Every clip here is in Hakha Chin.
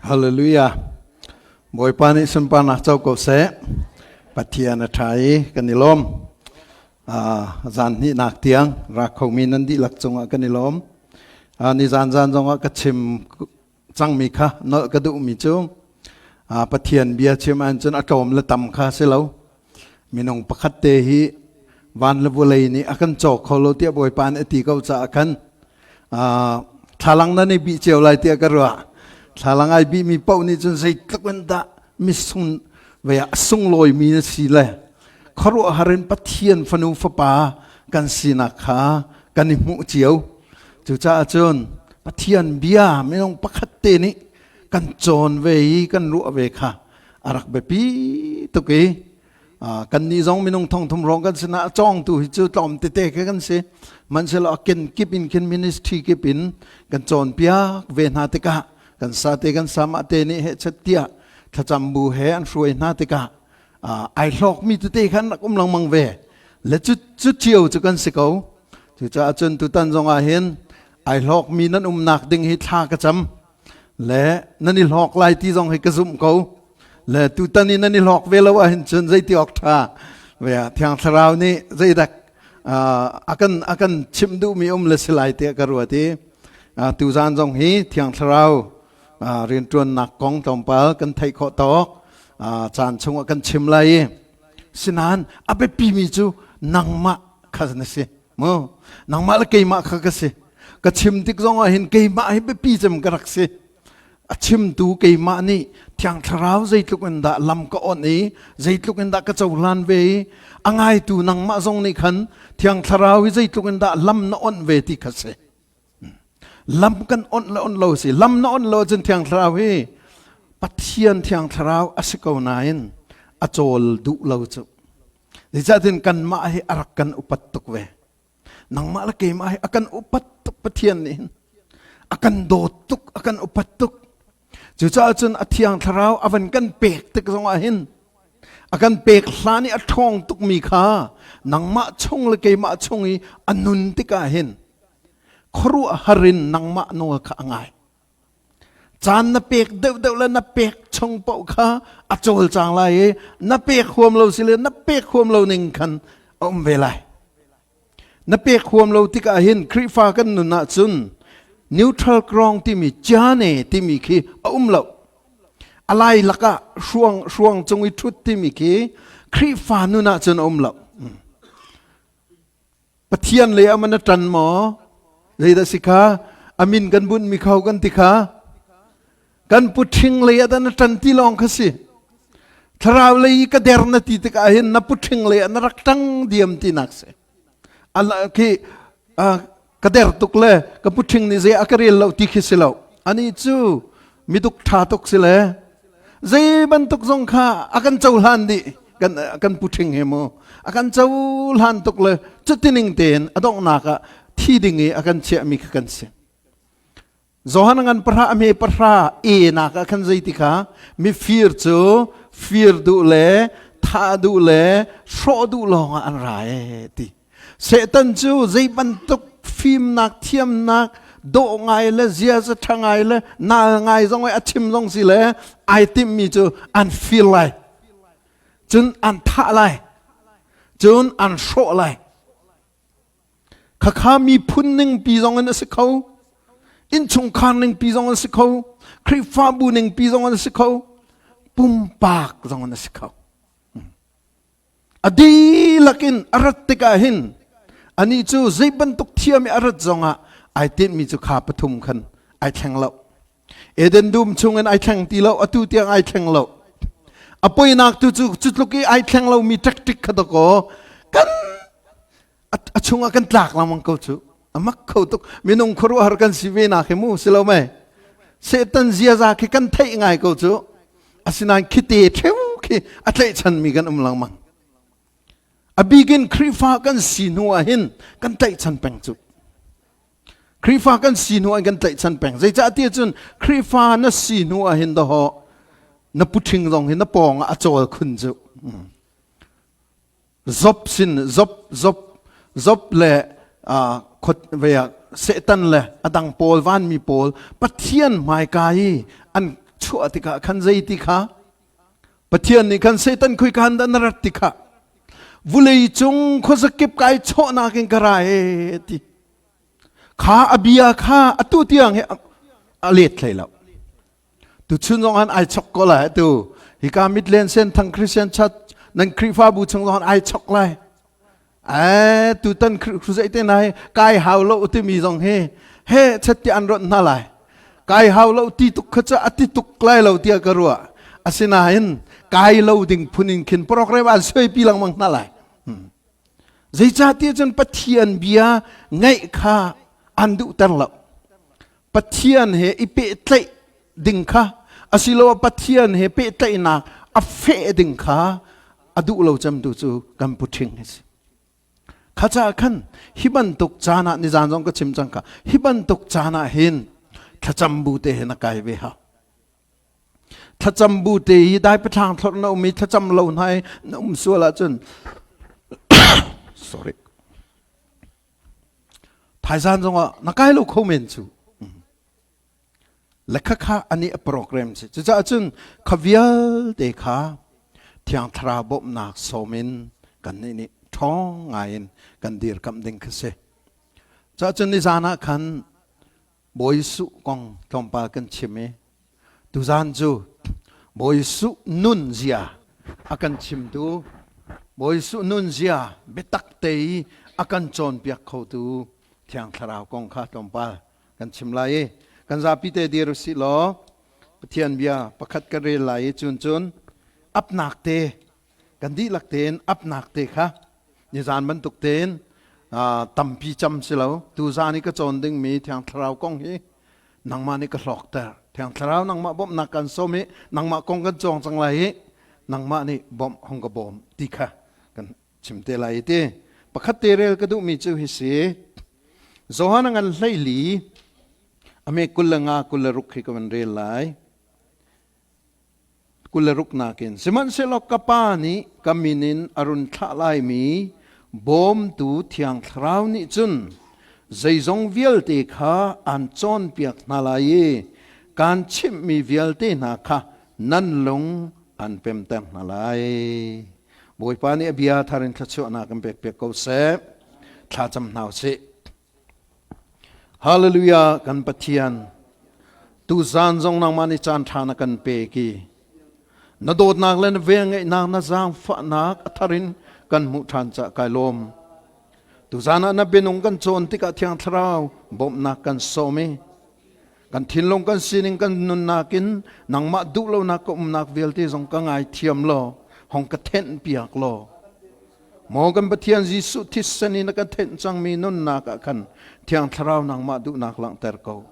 Hallelujah. Bawipa nih sunparnak co ko seh. Pathian a ṭha i kan i lawm. Zan hnihnak tiang ra khomi nan dihlak cungah kan i lawm. Ni zan zan zongah ka chim cangmi kha nolh ka duhmi cu Pathian bia chim ahcun a tlawm le tam kha si lo. Minung pakhat te hi van le vawlei nih a kan cawk kho lo tiah Bawipa nih a ti ko caah khan thlalang nan i bih cio lai tiah ka ruah. Thlalang ai bihmi paoh nih cun zeitluk in dah misung vei ah a sunglawimi na si le khuaruahhar in Pathian fanu fapa kan sinak kha kan i hmuh cio. Cucaah cun Pathian bia minung pakhat te nih kan cawn ve i kan ruah ve kha a rak biapi tuk i kan nih zong minung thong thum rong kan sinah a cawngtu hi cu tlawm tete khi kan si hmanhsehlaw a ken kip in khin ministry kip in kan cawnpiak ve hna tikah kan sa te kan sama te nih he chet tiah thlacam bu he an hruai hna tikah ai hlawkmi tete khan rak um lengmang ve le cu cu cio cu kan si ko cucaah cun tutan zong ah hin ai hlawkmi nan umnak ding hi thla ka cam le nan i hlawk lai ti zong hi ka zumh ko le tutan i nan i hlawk ve lo ahhin cun zeiti awk ṭha ve thiang thlarau nih zeidak akan akan chimh duhmi um le si lai tiah ka ruat i tuzan zong hi thiang thlarau rianṭuannak kong tlawmpal kan theih khawh tawk caan chungah kan chim lai i sinain a biapimi cu nangmah kha na si mu nangmah le keimah kha ka si ka chim tik zong ah hin keimah hi biapi cem ka rak si a chimtu keimah nih thiang thlarau zeitluk in dah lam ka on i zeitluk in dah ka cohlan ve i a ngaitu nangmah zong nih khan thiang thlarau hi zeitluk in dah lam na on ve ti kha si lam kan on le on lo si lam na on lo cun thiang thlarau hi pathian thiang thlarau a si ko nain a cawl duh lo cu Zeicahtin kanmah hi a rak kan upat tuk ve. Nangmah le keimah hi a kan upat tuk Pathian nih hin. A kan dawt tuk, a kan upat tuk. Cucaah cun a thiang thlarau a van kan pek tik zongah hin a kan pek hlan i a ṭhawng tukmi kha nangmah chung le keimah chung i a nun tikah hin khuaruahhar in nangmah nawl kha a ngai. Caan na pek deuhdeuh le na pek chung paoh kha a cawlcang lai i na pek huam lo si le na pek huam lo ning khan a um ve lai. Na pek huam lo tikah hin Khrihfa kan nun ahcun neutral ground timi ciane timi khi a um lo. A lai lakah hruang hruang cung i ṭhut timi khi Khrihfa nun ahcun a um lo. Pathian lei ah man a ṭan maw? Zeidah si kha? A min kan bunhmi kho kan ti kha? Kan puṭhing lei ah dah na ṭan ti lawng kha si. Thlarau lei i ka der na ti tikah hin na puṭhing lei ah na rak ṭang diam tinak si. Khi ka der tuk le ka puṭhing nih zei a ka rel lo ti khi si lo. Ani cu miduk ṭha tuk si le zei bantuk zong kha a kan cohlan dih kan kan puṭhing he mu a kan cohlan tuk le cutining tein a donghnak ah thi ding i a kan chiahmi kha kan si Johan ngan pahra a me pahra e nak ah khan zeiti kha mifir cu fir duh le thah duh le hrawh duh lawng ah an ra e ti Satan cu zei bantuk fimnak thiamnak dawh ngai le ziaza ṭha ngai le nal ngai zong a chim zong si le ai timhmi cu an fir lai cun an thah lai cun an hrawh lai khakha miphun ningpi zong in a si kho innchungkhar ningpi zong an si kho Khrihfabu ningpi zong an si kho pumpak zong an si kho A dihlak in a rat tikah hin anih cu zei bantuk thiam i a rat zongah ai tinhmi cu kha pathum khan ai thleng lo. Eden dum chungin ai thleng ti lo, atu tiang ai thleng lo. A poinak tu cu cu tluk i ai thleng lomi ṭekṭik kha dakaw kan a chungah kan tlak lengmang ko cu. A mak kho tuk. Minung khuaruahhar kan si ve nak hi mu si lo mei. Satan ziaza khi kan theih ngai ko cu. Asinain khite ṭheu khi a tlaihchanmi kan um lengmang. A bikin Khrihfa kan si hnu ah hin kan tlaihchan peng cu. Khrihfa kan si hnu ah kan tlaihchan peng. Zeicah ti cun Khrihfa na si hnu ah hin dahawh na puṭhing zong hi na pawng ah a cawl khun cu. Job sin Job Job Job le khot ve ah Satan le a dang pawl vanmi pawl Pathian hmaika i an Chuah tikah khan zei ti kha Pathian nih khan Satan khui khan dah na rat ti kha vulei cung khuazakip kai chawhnak in ka ra e ti kha a bia kha atu tiang hi a let hlei lo. Tuchun zong han ai chok ko lai tu hika Midland Senthang Christian Church nan Khrihfabu chung zong han ai chok lai. Ai tutan crusade te nai kai hau lo timi zong hi he chat ti an ron hna lai. Kai hau lo ti tuk kha cha ati tuk lai lo tia ka ruah. Asinain kai lo ding phun in khin program an suai pi lengmang hna lai. Zeicahtiah cun Pathian bia ngaih kha an duhter lo. Pathian he i pehtlaih ding kha asiloah Pathian he pehtlaihnak a feh ding kha a duh lo cemtu cu kan puṭhing a si. Kha caah khan hi bantuk caan ah nizan zong ka chim cang kha hi bantuk caan ah hin thlacam bu te hin a kai ve hau. Thlacam bu te hi dai pathlang thlorh na um i thlacam lo hna i na um sual ahcun sorry thaizan zongah na kai lo kho men cu le khakha ani a program si cucaah cun kha vialte kha thiang thlarau bawmhnak sawm in kan nih nih ṭhawng ngai in kan dirkamh ding kha si cuah cun nizan ah khan Bawi Jesuh kong tlawmpal kan chim i tuzan cu Bawi Jesuh nun zia a kan chimtu Bawi Jesuh nun zia biatak te i a kan cawnpiak khotu Thiang Thlarau kong kha tlawmpal kan chim lai i kan zapi te dir usih law Pathian bia pakhat kan rel lai i cun cun apnak te kan dihlak tein apnak te kha nizan bantuk tein tampi cam si lo tuzan i ka cawn dingmi Thiang Thlarau kong hi nangmah nih ka hlawkter Thiang Thlarau nangmah bawmhnak kan sawm i nangmah kong kan cawng cang lai i nangmah nih bawmh hong ka bawm ti kha kan chim te lai ti pakhat te rel ka duhmi cu hi si Johan ngan hleili ame 25 26 hi ka van rel lai 26 nakin sihmanhsehlaw ka pa nih ka min in a run thlah laimi bawmtu thiang thlarau nih cun zeizong vialte kha aan cawnpiak hna lai i kaan chimhmi vialte hna kha nan lung an pemter hna lai. Bawipa nih a bia thar in thluachuahnak in pek piak ko seh. Thla cam hna usih. Hallelujah kan Pathian tuzan zong nangmah nih caan ṭha na kan pek i na dawtnak le na velngeihnak na zaangfahnak a thar in kan hmuh ṭhan cah kai lawm. Tuzan ah na bianung kan cawn tikah Thiang Thlarau bawmhnak kan sawm i kan thinlung kan sining kan nunnak in nangmah duh lonak ka umnak vialte zong ka ngaithiam law hong ka thenh piak law Maw kan Pathian Jesuh thisen in na kan thenh cangmi nunnak ah khan Thiang Thlarau nangmah duhnak langhter ko.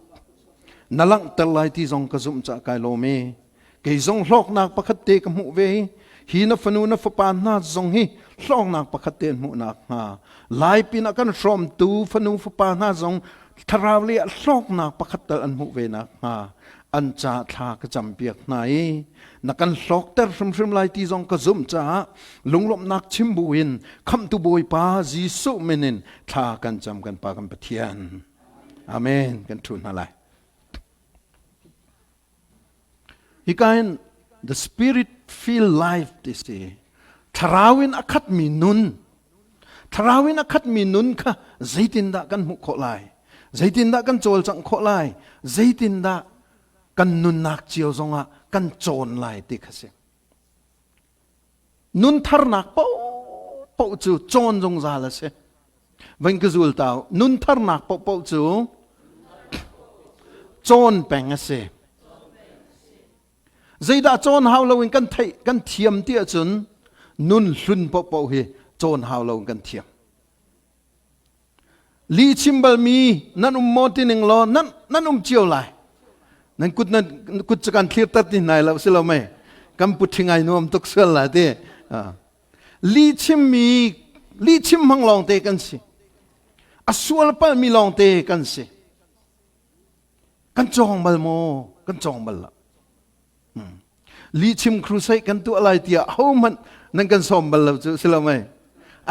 Na langhter lai ti zong ka zumh cah kai lawm i kei zong hlawknak pakhat te ka hmuh ve hi hi na fanu na fapa hna zong hi hlawknak pakhat te an hmuhnak hnga lai pin ah kan hrawmtu fanu fapa hna zong thlarau lei ah hlawknak pakhat tal an hmuh ve nak hnga an ca thla ka campiak hna i na kan hlawkter hrimhrim lai ti zong ka zumh caah lunglawmhnak chim buin khamhtu Bawipa Jesuh min in thla kan cam kan Pa kan Pathian. Amen. Kan thu hna lai. Hika hin the spirit feel life ti si. Thlarau in a khatmi nun Thlarau in a khatmi nun kha zeitindah kan hmuh khawh lai? Zeitindah kan cawlcangh khawh lai? Zeitindah kan nunnak cio zongah kan cawn lai ti kha si. Nun tharnak paohpaoh cu cawn zungzal a si. Van ka zul tau, nun tharnak paohpaoh cu cawn peng a si. Zeidah cawn hau loin kan theih kan thiam ti ahcun nun hlun paohpaoh hi cawn hau loin kan thiam. Li chim balmi nan um maw ti ning law nan nan um cio lai. Nan kut nan kut cu kan thlir tat ti nai lo si lo mei. Kan put thingai nuam tuk sual lai ti. Li chimmi li chim hmang lawng te kan si. A sual palmi lawng te kan si. Kan cawng bal maw? Kan cawng bal lo. Lihchim crusade kan tuah lai tiah hohmanh nan kan sawm bal lo cu si lo mei.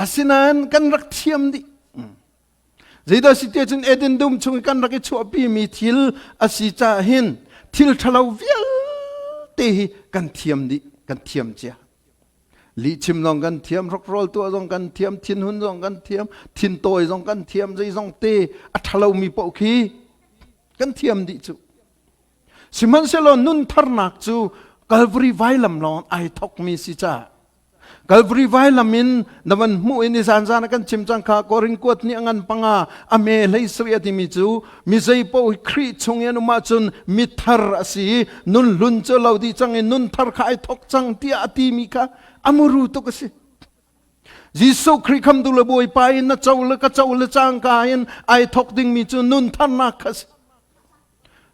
Asinain kan rak thiam dih. Zeidah si te cun Eden dum chung i kan rak i chuahpi mi thil a si caah hin thil ṭhalo vialte te hi kan thiam dih, kan thiam cia. Lihchim zong kan thiam, hrokrol tuah zong kan thiam, thinhun zong kan thiam, thintawi zong kan thiam, zeizong te a ṭhalomi paoh khi kan thiam dih cu. Sihmanhsehlaw nun tharnak cu Calvary vailam lawng ai thokmi si caah Calvary vailam in na van hmuh in i zanzan a kan chim cang kha Korin kuat nih a ngan panga a me hlei sri a timi cu mi zei paoh hi Khrih chung i an um ahcun mi thar a si i nun hlun cu lo dih cang i nun thar kha ai thok cang tiah a timi kha a muru tuk a si. Jesuh Khrih khamtu le Bawipa in na co le ka co le cangka in ai thok dingmi cu nun tharnak kha si.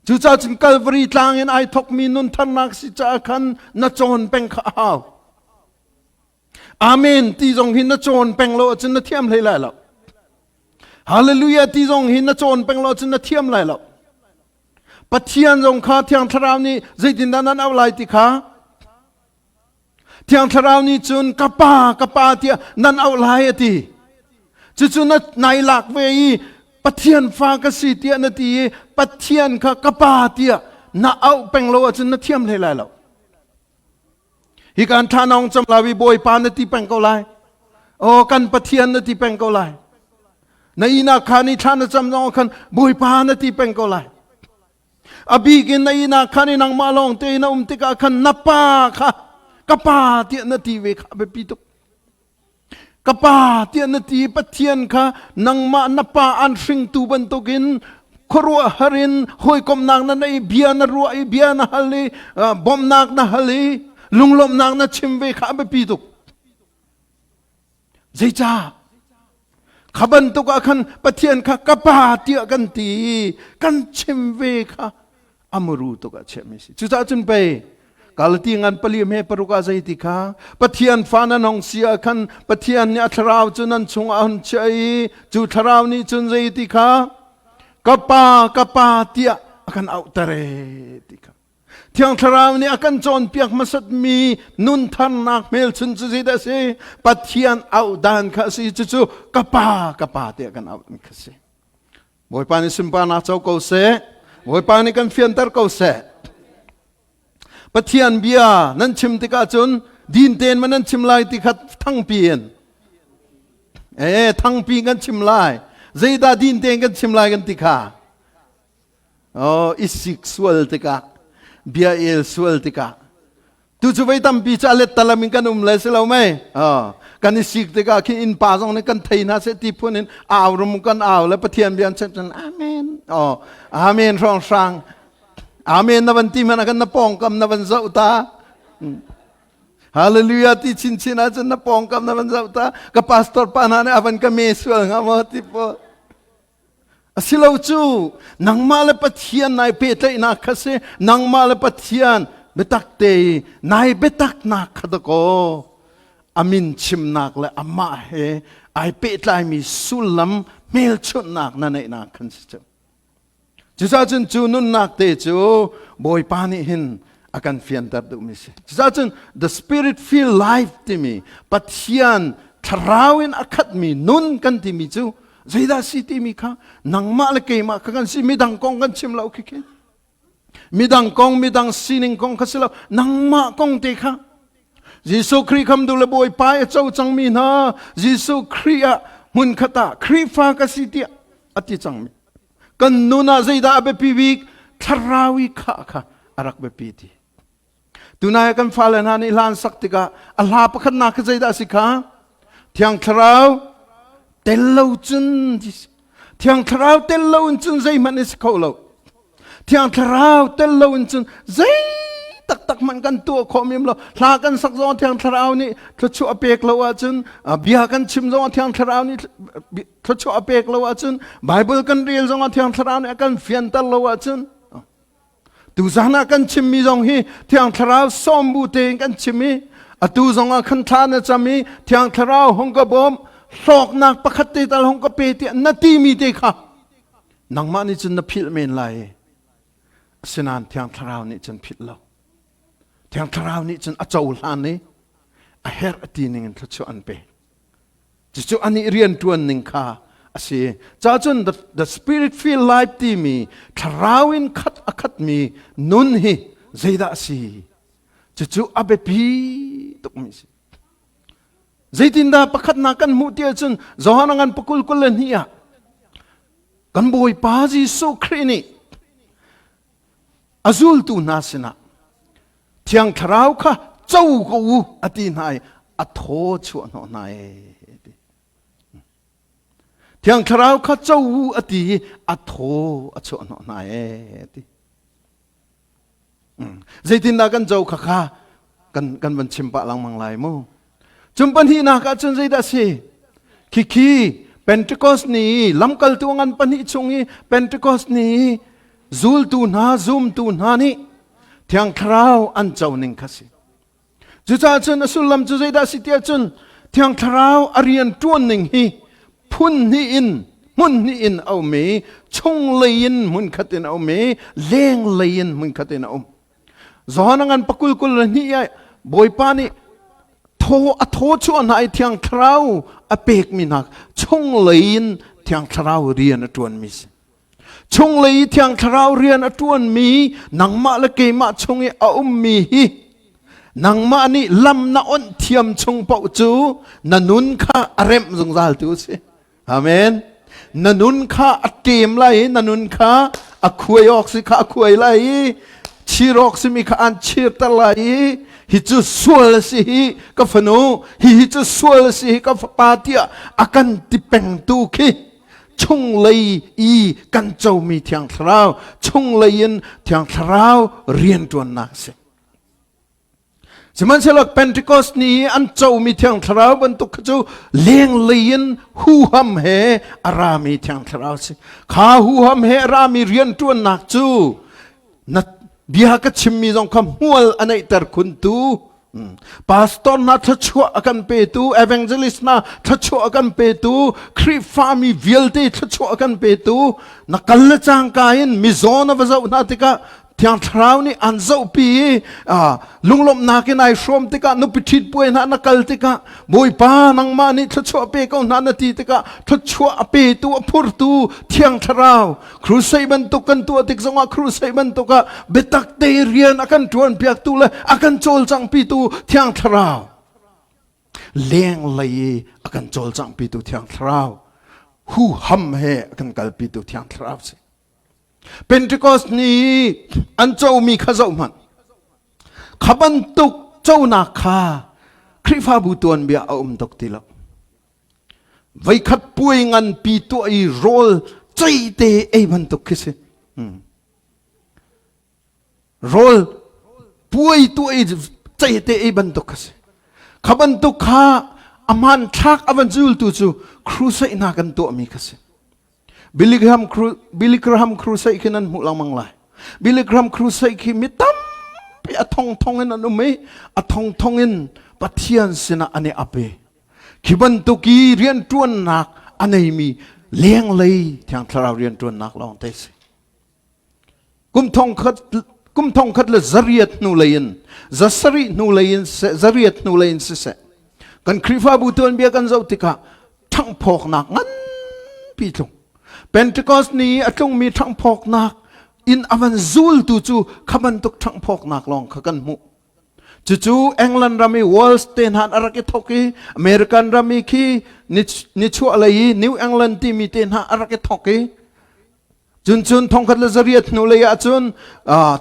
Cucaah cun Calvary tlang in ai thokmi nun tharnak si caah khan na cawn peng kha a hau. Amen ti zong hi na cawn peng lo ahcun na thiam hlei lai lo. Hallelujah ti zong hi na cawn peng lo ahcun na thiam lai lo. Pathian zong kha Thiang Thlarau nih zeitindah nan auh lai ti kha Thiang Thlarau nih cun ka pa, ka pa tiah nan auh lai a ti. Cucu na nai lak ve i Pathian fa ka si tiah na ti i Pathian kha ka pa tiah na auh peng lo ahcun na thiam hlei lai lo. Hi kan tha nong cam lawi Bawipa na ti peng ko lai. Oh kan Pathian na ti peng ko lai. Na ina khan i thla na cam zong khan Bawipa na ti peng ko lai. A bik in na inn ah khan i nangmah lawng te na um tikah khan na pa kha ka pa tiah na ti ve kha biapi tuk. Ka pa tiah na ti Pathian kha nangmah na pa an hringtu bantukin khuaruahhar in hawikomhnak na nei bia na ruah i bia na hal i bawmhnak na hal i lunglawmhnak na chim ve kha a biapi tuk. Zeicah? Kha bantuk ah khan Pathian kha ka pa tiah kan ti i kan chim ve kha amuru tuk ah chiahmi si. Cucaah cun pei Galati ngan pali me paruk ah zei ti kha Pathian fa nan hong si ah khan Pathian nih a thlarau cu nan chungah a hun chiah i cu thlarau nih cun zei ti kha ka pa ka pa tiah a kan auhter e ti kha Thiang Thlarau nih a kan cawnpiak hmasatmi nuntharnak hmelchun cu zeidah a si? Pathian auh dan kha a si. Cucu ka pa, ka pa tiah kan auh kha si. Bawipa nih sunparnak co ko seh. Bawipa nih kan fianter ko seh. Pathian bia nan chim tikah cun din tein ma nan chim lai ti kha thangpi in. Eh, thangpi kan chim lai. Zeidah din tein kan chim lai kan ti kha. Oh, i sik sual tikah, bia el sual tikah. Tu cu vei tampi cu a let talam in kan um le si lo mei. Oh, kan i sik tikah khi innpa zong nih kan thei hna seh ti phun in au rum kan au le Pathian bia an chim cun amen. Oh, amen hrawng hrang. Amen na van ti hmanh ah kan na pawngkam na van zoh ta. Hallelujah ti chinchin ahcun na pawngkam na van zoh ta. Ka pastor pa hna nih a van ka me sual hnga maw ti pawl. Asilo cu nangmah le Pathian nai pehtlaihnak kha si nangmah le Pathian biatak te i nai biataknak kha dakaw a min chimnak le amah he ai pehtlaimi sullam hmelchunhnak na neihnak khan si cu. Cucaah cun cu nunnak te cu Bawipa nih hin a kan fianter duhmi si. Cucaah cun the spirit filled life timi Pathian thlarau in a khatmi nun kan timi cu zeidah si timi kha nangmah le keimah kha kan si midang kong kan chim lo khi khi midang kong midang sining kong kha si lo nangmah kong te kha Jesuh Khrih khamtu le Bawipa i co cangmi hna Jesuh Khrih ah hmunkhat ah Khrihfa ka si tiah a ti cangmi kan nun ah zeidah a biapi bik thlarau i khah kha a rak biapi ti Tunai kan fale hna nih hla an sak tikah a hla pakhatnak kha zeidah a si kha? Thiang Thlarau tel lo cun Thiang Thlarau tel lo in cun zeihmanh a si kho lo. Thiang Thlarau tel lo in cun zei taktak hmanh kan tuah khawh mim lo. Hla kan sak zong Thiang Thlarau nih thluachuah a pek lo ahcun bia kan chim zong Thiang Thlarau nih thluachuah a pek lo ahcun Bible kan rel zong Thiang Thlarau nih a kan fianter lo ahcun Tuzan ah kan chimmi zong hi Thiang Thlarau sawm bu tein kan chim i atu zong ah khan thla na cam i Thiang Thlarau hung ka bawm hlawknak pakhat te tal hung ka pe tiah na timi te kha nangmah nih cun na philh men lai i asinain Thiang Thlarau nih cun philh lo. Thiang Thlarau nih cun a cohlan i a herh a ti ning in thluachuah an pek. Cucu anih rianṭuan ning kha a si. Cacun the, the spirit filled life timi thlarau in khat a khatmi nun hi zeidah a si? Cucu a biapi tukmi si. Zeitindah pakhatnak kan hmuh ti ahcun Johan ngan pakul 22 ah kan Bawipa Jesuh Khrih nih a zultu hna sinah Thiang Thlarau kha co ko u a ti hna i a thaw chuah hnawh hna e ti. Thiang Thlarau kha co u a ti i a thaw a chuah hnawh hna e ti. Zeitindah kan co kha kha kan kan van chim pah lengmang lai mu. Cun pahnihnak ah cun zeidah si? Khikhi Pentecost ni lamkaltu ngan pahnih chung i Pentecost ni zultu hna zumtu hna nih Thiang Thlarau an co ning kha si. Cucaah cun a sullam cu zeidah si tiah cun Thiang Thlarau a rian ṭuan ning hi phun hnih in hmun hnih in a um i chunglei in hmun khat in a um i lenglei in hmun khat in a um. Johan a ngan pakul 22 ah Bawipa nih thaw a thaw chuah hna i Thiang Thlarau a pekmi hna chunglei in Thiang Thlarau rian a ṭuanmi si. Chunglei i Thiang Thlarau rian a ṭuanmi nangmah le keimah chung i a ummi hi nangmah nih lam na onh thiam chung paoh cu na nun kha a remh zungzal tu a si. Amen. Na nun kha a ṭem lai i na nun kha a khuai awk si kha a khuai lai i chir awk simi kha an chirter lai i hi cu sual a si hi ka fanu hi hi cu sual a si hi ka fapa tiah a kan ti pengtu khi chunglei i kan comi Thiang Thlarau chunglei in Thiang Thlarau rianṭuannak a si. Sihmanhsehlaw Pentecost ni i an comi Thiang Thlarau bantuk kha cu lenglei in huham he a rami Thiang Thlarau si. Kha huham he a rami rianṭuannak cu na bia ka chimmi zong kha hmual a neihter khuntu Pastor hna thluachuah a kan petu, evangelist hna thluachuah a kan petu, Khrihfami vialte thluachuah a kan petu, na kal le cangka in mizaw na va zoh hna tikah Thiang Thlarau nih an zohpi i lunglawmhnak in ai hrawm tikah nupi ṭhit puai hna na kal tikah Bawipa nangmah nih thluachuah pe ko hna na ti tikah thluachuah a petu a phurtu Thiang Thlarau Crusade bantuk kan tuah tik zongah crusade bantuk ah biatak te rian a kan ṭuan piaktu le a kan cawlcanghpitu Thiang Thlarau lenglei i a kan cawlcanghpitu Thiang Thlarau huham he a kan kalpitu Thiang Thlarau si. Pentecost ni an comi kha zoh hmanh. Kha bantuk conak kha Khrihfabu tuanbia a um tuk ti lo. Voikhat puai nganpi tuah i rawl ceite ei bantuk khi si. Hmm. Rawl puai tuah i ceite ei bantuk kha si. Kha bantuk kha a hmanthlak a van zultu cu crusade hna kan tuahmi kha si. Billy Graham, Billy Graham crusade khi nan hmuh lengmang lai. Billy Graham crusade khi mi tampi a thongthong in an um i a thongthong in Pathian sinah an i ap i Khi bantuk i rianṭuannak a neimi lenglei Thiang Thlarau rianṭuannak lawng te si. Kum thongkhat kum thongkhat le zariat hnu lei in zasarih hnu lei in zariat hnu lei in siseh kan Khrihfabu tuanbia kan zoh tikah ṭhanghphawknak nganpi tlung Pentecost ni a tlungmi ṭhanghphawknak in a van zultu cu kha bantuk ṭhanghphawknak lawng kha kan hmuh Cucu England ram i Wales te hna a rak i thok i American ram i khi nichuah lei i New England timi te hna a rak i thok i cun cun 1800 hnu lei ahcun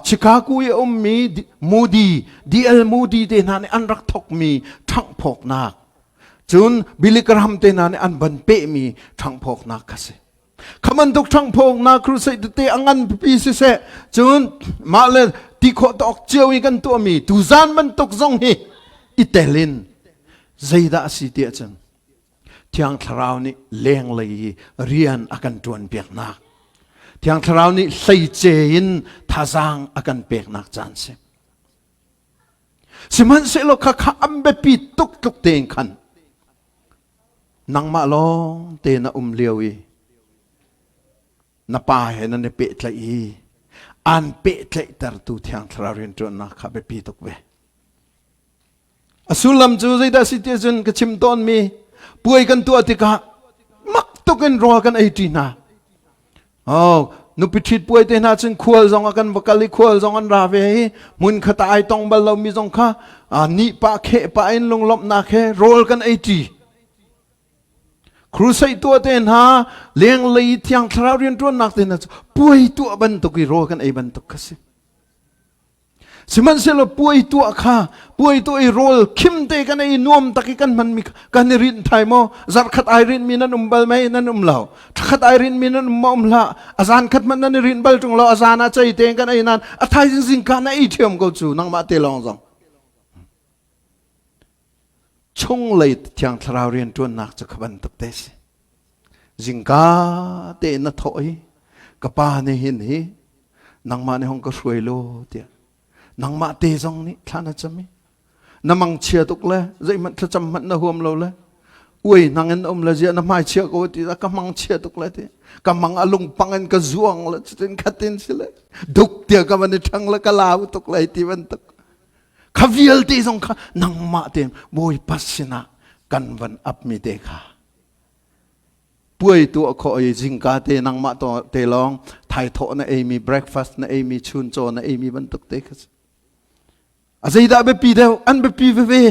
Chicago i a ummi Moody D.L. Moody te hna nih an rak thokmi ṭhanghphawknak cun Billy Graham te hna nih an ban pehmi ṭhanghphawknak kha si. Kha bantuk ṭhanghphawknak crusade tete a ngan pipi siseh cun mah le ti khawh tawk cio i kan tuahmi tuzan bantuk zong hi i tel in zeidah a si tiah cun Thiang Thlarau nih lenglei i rian a kan ṭuan piaknak Thiang Thlarau nih hleice in thazaang a kan peknak caan si. Sihmanhsehlaw kha kha an biapi tuk tluk tein khan Nangmah lawng te na um lio i na pa he nan i pehtlaih i aan pehtlaihtertu Thiang Thlarau rianṭuannak kha biapi tuk ve. A sullam cu zeidah si ti cun ka chim tawnmi puai kan tuah tikah mak tuk in rawl kan ei ṭi hna. Oh, Nupi ṭhit puai te hna cun khual zong a kan va kal i khual zong an ra ve i hmun khat ah ai tong bal lomi zong kha nih pah kheh pah in lunglawmhnak he rawl kan ei ṭi. Crusade tuah te hna lenglei thiang thlarau rianṭuannak te hna cu puai tuah bantuk i rawl kan ei bantuk kha si. Sihmanhsehlaw puai tuah kha puai tuah i rawl khim te kan ei nuam tak i kan hmanmi kan i rinh thai maw? Zarhkhat ai rinhmi nan um bal mei? Nan um lo. Thlakhat ai rinhmi nan um ma um hlah. A zan khat hmanh nan i rinh bal ṭung lo. A zan ah cei tein kan ei nain a thaizing zingka na ei ṭhiam ko cu nangmah te lawng zong. Chunglei Thiang Thlarau rianṭuannak cu kha bantuk te si. Zingka tein na thawh i ka pa nih hin hi nangmah nih hong ka hruai law tiah nangmah te zong nih thla na cam i na mang chia tuk le zeihmanh thlacam hmanh na huam lo le uai nang in um le zia na hmai chia ko ti ka mang chia tuk le ti ka mang a lungpang in ka zuang le cutin khatin si le duk tia ka van i ṭhang le ka lau tuk le ti bantuk kha vialte zong kha nangmah tein Bawipa sinah kan van ap mi te kha puai tuah khawh i zingka te nangmah te lawng thaithawh na eimi breakfast na eimi chuncaw na eimi bantuk te kha si a zeidah biapi deuh an biapi veve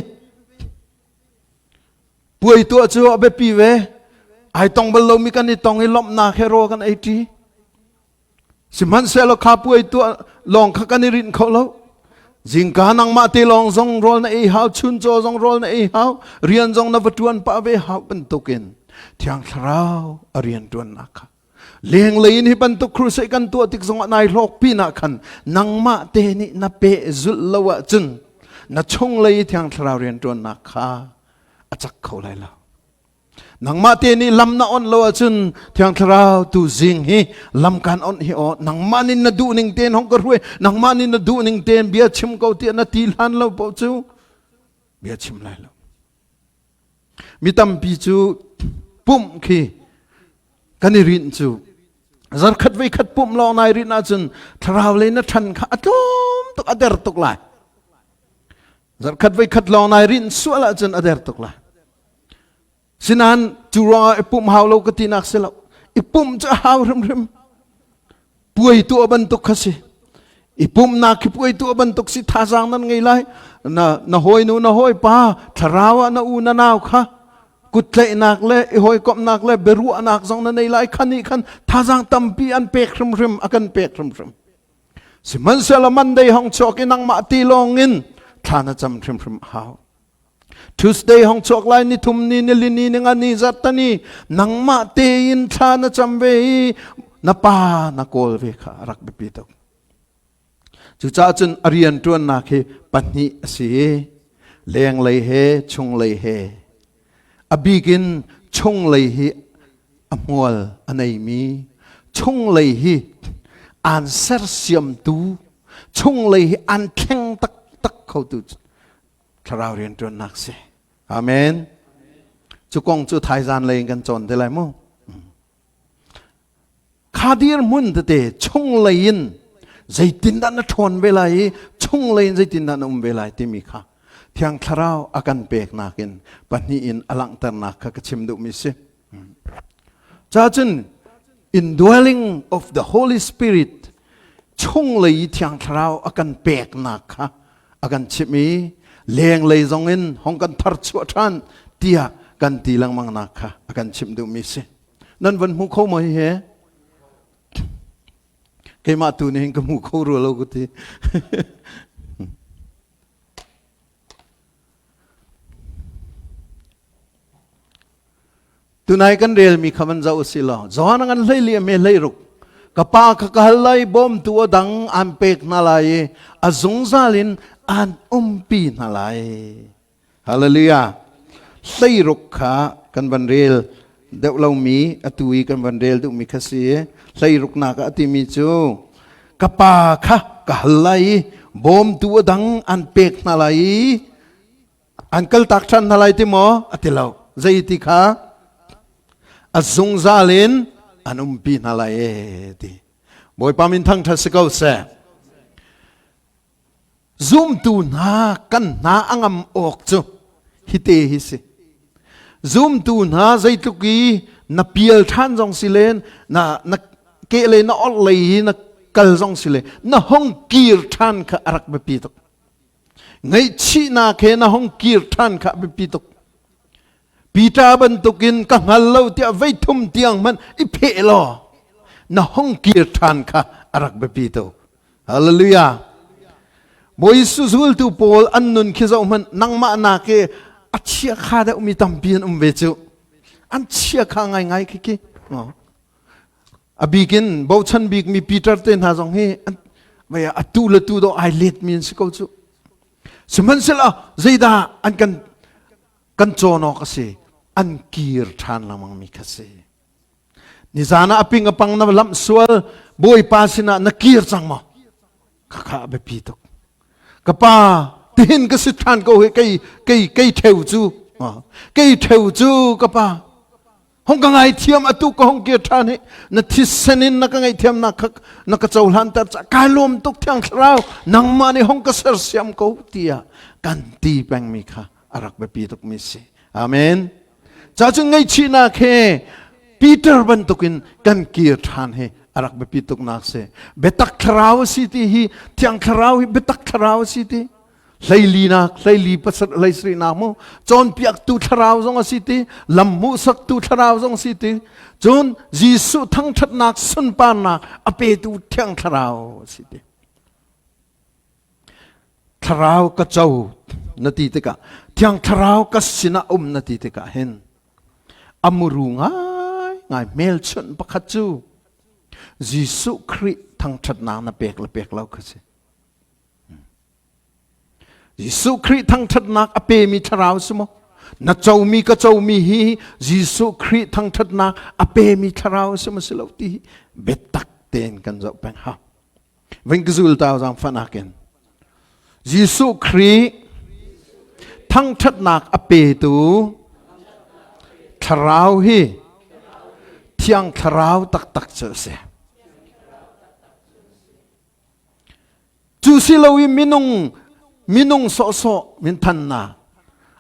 puai tuah cu a biapi ve ai tong bal lomi kan i tong i lawmhnak he rawl kan ei ṭi Sihmanhsehlaw kha puai tuah lawng kha kan i rinh kho lo. Zingka nangmah te lawng zong rawl na ei hau, chuncaw zong rawl na ei hau, rian zong na va ṭuan pah ve hau bantukin Thiang Thlarau a rian ṭuannak kha lenglei in hi bantuk crusade kan tuah tik zongah nai hlawk pinah khan nangmah te nih na peh zulh lo ahcun na chunglei i Thiang Thlarau rian ṭuannak kha a cak kho lai lo. Nangmah te nih lam na on lo ahcun Thiang Thlarau tu zing hi lam kan on hi aw nangmah nih na duh ning tein hong ka hruai nangmah nih na duh ning tein bia chim ko tiah na ti hlan lo paoh cu bia chim lai lo. Mi tampi cu pumh khi kan i rinh cu zarkhat vei khat pumh lawng nai rinh ahcun thlarau lei na ṭhan kha a tlawm tuk a der tuk lai. Zarkhat vei khat lawng nai rinh sual ahcun a der tuk lai. Sinain cu ruangah i pumh hau lo ka tinak si lo. I pumh cu a hau hrimhrim. Puai tuah bantuk kha si. I pumhnak khi puai tuah bantuk si thazaang nan ngei lai. Na, na hawinu na hawipa thlarau ah na u na nau kha kuttlaihnak le i hawikomhnak le biaruahnak zong na nei lai khan nih khan thazaang tampi an pek hrimhrim a kan pek hrimhrim. Sihmanhsehlaw Monday hong chuak i nangmah ti lawng in thla na cam hrimhrim hau. Tuesday hong chuak lai ni thum ni nili ni ninga ni zarhtani nangmah tein thla na cam ve i na pa na kawl ve kha a rak biapi tuk. Cucaah cun a rian ṭuannak hi pahnih a si i lenglei he chunglei he a bik in chunglei hi a hmual a neimi chunglei hi aan sersiamtu chunglei hi aan thleng taktak khotu thlarau rianṭuannak si. Amen. Cu kong cu thaizan lei in kan cawn te lai mu. Kha dirhmun tete chunglei in zeitindah na ṭhawn ve lai i chunglei in zeitindah na um ve lai timi kha Thiang Thlarau a kan peknak in pahnih in a langhternak kha ka chim duhmi si. Cacun indwelling of the Holy Spirit chunglei i Thiang Thlarau a kan peknak kha a kan chimh i lenglei zong in hong kan thar chuah ṭhan tiah kan ti lengmang nak kha a kan chimh duhmi si. Nan van hmu kho maw hihi? Keimah tu nih hin ka hmu kho rua lo ka ti. Tunai kan relmi kha van zoh usih law Johan ngan hlei li me hlei ruk ka pa kha ka hal lai bawmtu a dang an pek hna lai i a zungzal in an umpi hna lai. Hallelujah. Hlei ruk kha kan van rel deuh lomi atu i kan van rel duhmi kha si hlei ruknak ah a timi cu ka pa kha ka hal lai i bawmtu a dang an pek hna lai i An kaltak ṭhan hna lai ti maw? A ti lo. Zei ti kha? A zungzal in an umpi hna lai e ti. Bawipa min thangṭhat si ko seh. Zumtu hna kan hna a ngam awk cu hite hi si. Zumtu hna zeitluk i na pial ṭhan zong si len na na. ke lei na orh lei hi na kal zong si le na hong kir ṭhan kha a rak biapi tuk. Ngaihchihnak he na hong kir ṭhan kha a biapi tuk. Peter bantukin ka hngal lo tiah vei thum tiang hmanh i pheh law na hong kir ṭhan kha a rak biapi tuk. Hallelujah. Bawi Jesuh zultu pawl an nun khi zoh hmanh nangmah nak i a chia kha deuhmi tampi an um ve cu. An chia kha ngaingai khi khi. A bikin bochan bikmi Peter te hna zong hi an atu le tu dawh ai letmi an si ko cu. Sihmanhsehlaw zeidah an kan kan cawn awk a si an kir ṭhan lengmangmi kha si. Nizan ah a ping a pang na lamh sual Bawipa sinah na kir cang maw? Khakha a biapi tuk. Ka pa tihin ka si ṭhan ko hi kei kei kei ṭheu cu kei ṭheu cu ka pa hong ka ngaithiam atu ka hong kir ṭhan hi na thisen in na ka ngaihthiam na ka na ka cohlan ter ca kai lawm tuk thiang thlarau nangmah nih hong ka sersiam ko tiah kan ti pengmi kha a rak biapi tukmi si amen ca cun ngaihchihnak he Peter bantukin kan kir ṭhan hi a rak biapi tuknak si biatak thlarau a si ti hi thiang thlarau hi biatak thlarau a si ti hleilinak hleili pasarih hleisarihnak mu cawnpiaktu thlarau zong a si ti lam hmuhsaktu thlarau zong a si ti cun Jesuh thangṭhatnak sunparnak a petu thiang thlarau a si ti Thlarau ka co na ti tikah Thiang Thlarau ka sinah um na ti tikah hin a muru ngai ngai hmelchunh pakhat cu Jesuh Khrih thangṭhatnak na pek le pek lo kha si. Jesuh Khrih thangṭhatnak a pemi thlarau si maw? Na comi ka comi hi Jesuh Khrih thangṭhatnak a pemi thlarau si maw si lo ti hi biatak tein kan zoh peng hau. Ving ka zul tau zang fanak in Jesuh Khrih thangṭhatnak a petu thlarau hi thiang thlarau taktak cu a si. Cu si lo i minung minung sawhsawh minthannak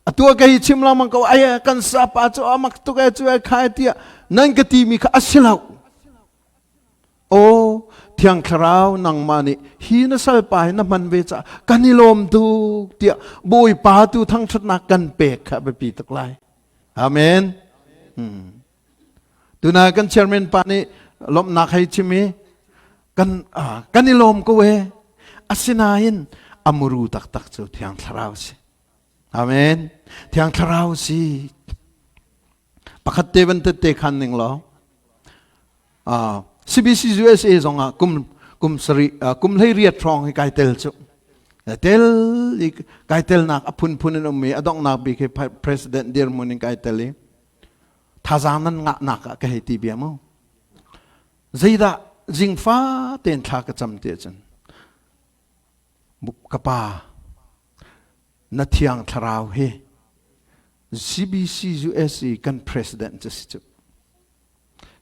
atu ka hi chim lengmang ko ai kan sapa cu amak tuk e cu e khai tiah nan ka ti mi kha a si lo. Aw, Thiang Thlarau nangmah nih hi na salpa hi na hman ve caah kan i lawm tuk tiah Bawipa tu thangṭhatnak kan pek kha biapi tuk lai. Amen. Hmm. Tuna kan chairman pa nih lawmhnak hei chim i kan ah, kan i lawm ko e. Asinain a muru taktak cu Thiang Thlarau si. Amen. Thiang Thlarau si. Pakhat te van tette khan ning law CBC USA zong ah kum kum sari kum hlei riat hrawng hi kai tel cu tel i kai telnak a phunphun in um i a donghnak bik hi president dirhmun in kai tel i thazaang nan ngahnak ah ka hei ti bia mu zeidah zingfa tein thla ka cam ti ahcun ka pa na thiang thlarau hi CBC USA kan president cu si cu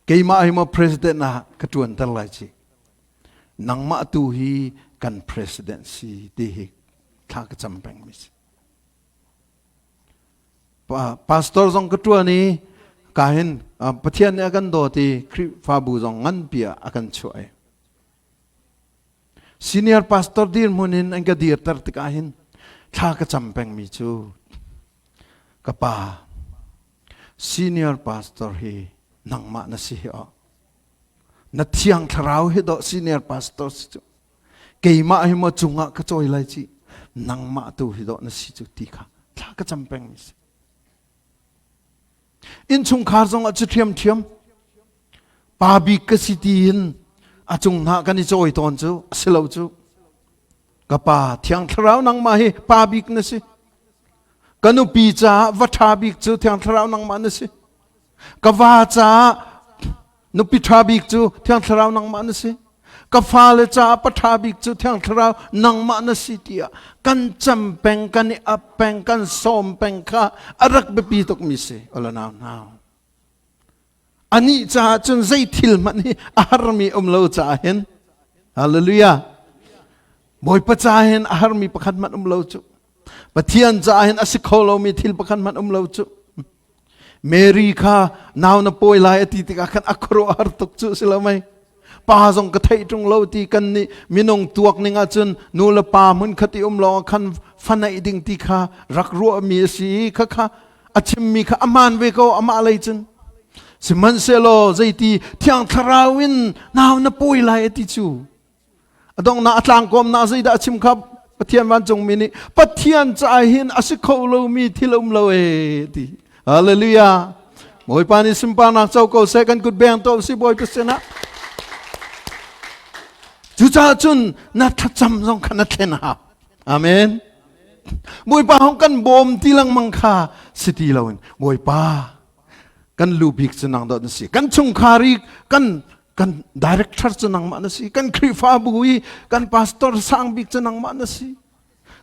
keimah hi maw president ah ka ṭuanter lai ci nangmah tu hi kan president si ti hi thla ka cam peng mi si pastor zong ka ṭuan i ka hin Pathian nih a kan dawt i Khrihfabu zong nganpi ah a kan chuah i Senior pastor dirhmun in an ka dirter tikah hin thla ka cam pengmi cu ka pa senior pastor hi nangmah na si hi aw na thiang thlarau hi dawh senior pastor si cu keimah hi maw cungah ka cawi lai ci nangmah tu hi dawh na si cu ti kha thla ka cam pengmi si Innchungkhar zong ah cu ṭhiamṭhiam. Pa bik ka si tiin a cung hna kan i cawi tawn cu a si lo cu. Ka pa Thiang Thlarau nangmah hi pa bik na si. Ka nupi caah va ṭha bik cu Thiang Thlarau nangmah na si. Ka va caah nupi ṭha bik cu Thiang Thlarau nangmah na si. Ka fale caah pa ṭha bik cu Thiang Thlarau nangmah na si tiah kan cam peng, kan i ap peng, kan sawm peng kha a rak biapi tukmi si. Ola nau nau. Anih caah cun zei thil hmanh hi a harmi um lo caah hin Hallelujah. Bawipa caah hin a harmi pakhat hmanh um lo cu. Pathian caah hin a si kho lomi thil pakhat hmanh um lo cu. Mary kha nau na pawi lai a ti tikah khan a khuaruahhar tuk cu si lo mei. Pa zong ka theih ṭung lo ti kan nih minung tuak ning ahcun nu le pa hmun khat i um lawng khan fa neih ding ti kha rak ruahmi a si i khakha a chimmi kha a hmaan ve ko amah lei cun. Sihmanhsehlaw zeiti Thiang Thlarau in nau na pawi lai a ti cu. A donghnak a tlangkawmnak zeidah a chim kha Pathian vancungmi nih Pathian caah hin a si kho lomi thil a um lo ee ti. Hallelujah. Bawipa nih sunparnak co ko seh kan kut beng to si Bawipa sinah. Cucaah cun na thlacam zong kha na thlen hau. Amen. Bawipa hong kan bawm ti lengmang kha si ti loin Bawipa kan lu bik cu nang dawt na si. Kan chungkhar i kan kan director cu nangmah na si kan Khrihfabu i kan pastor sang bik cu nangmah na si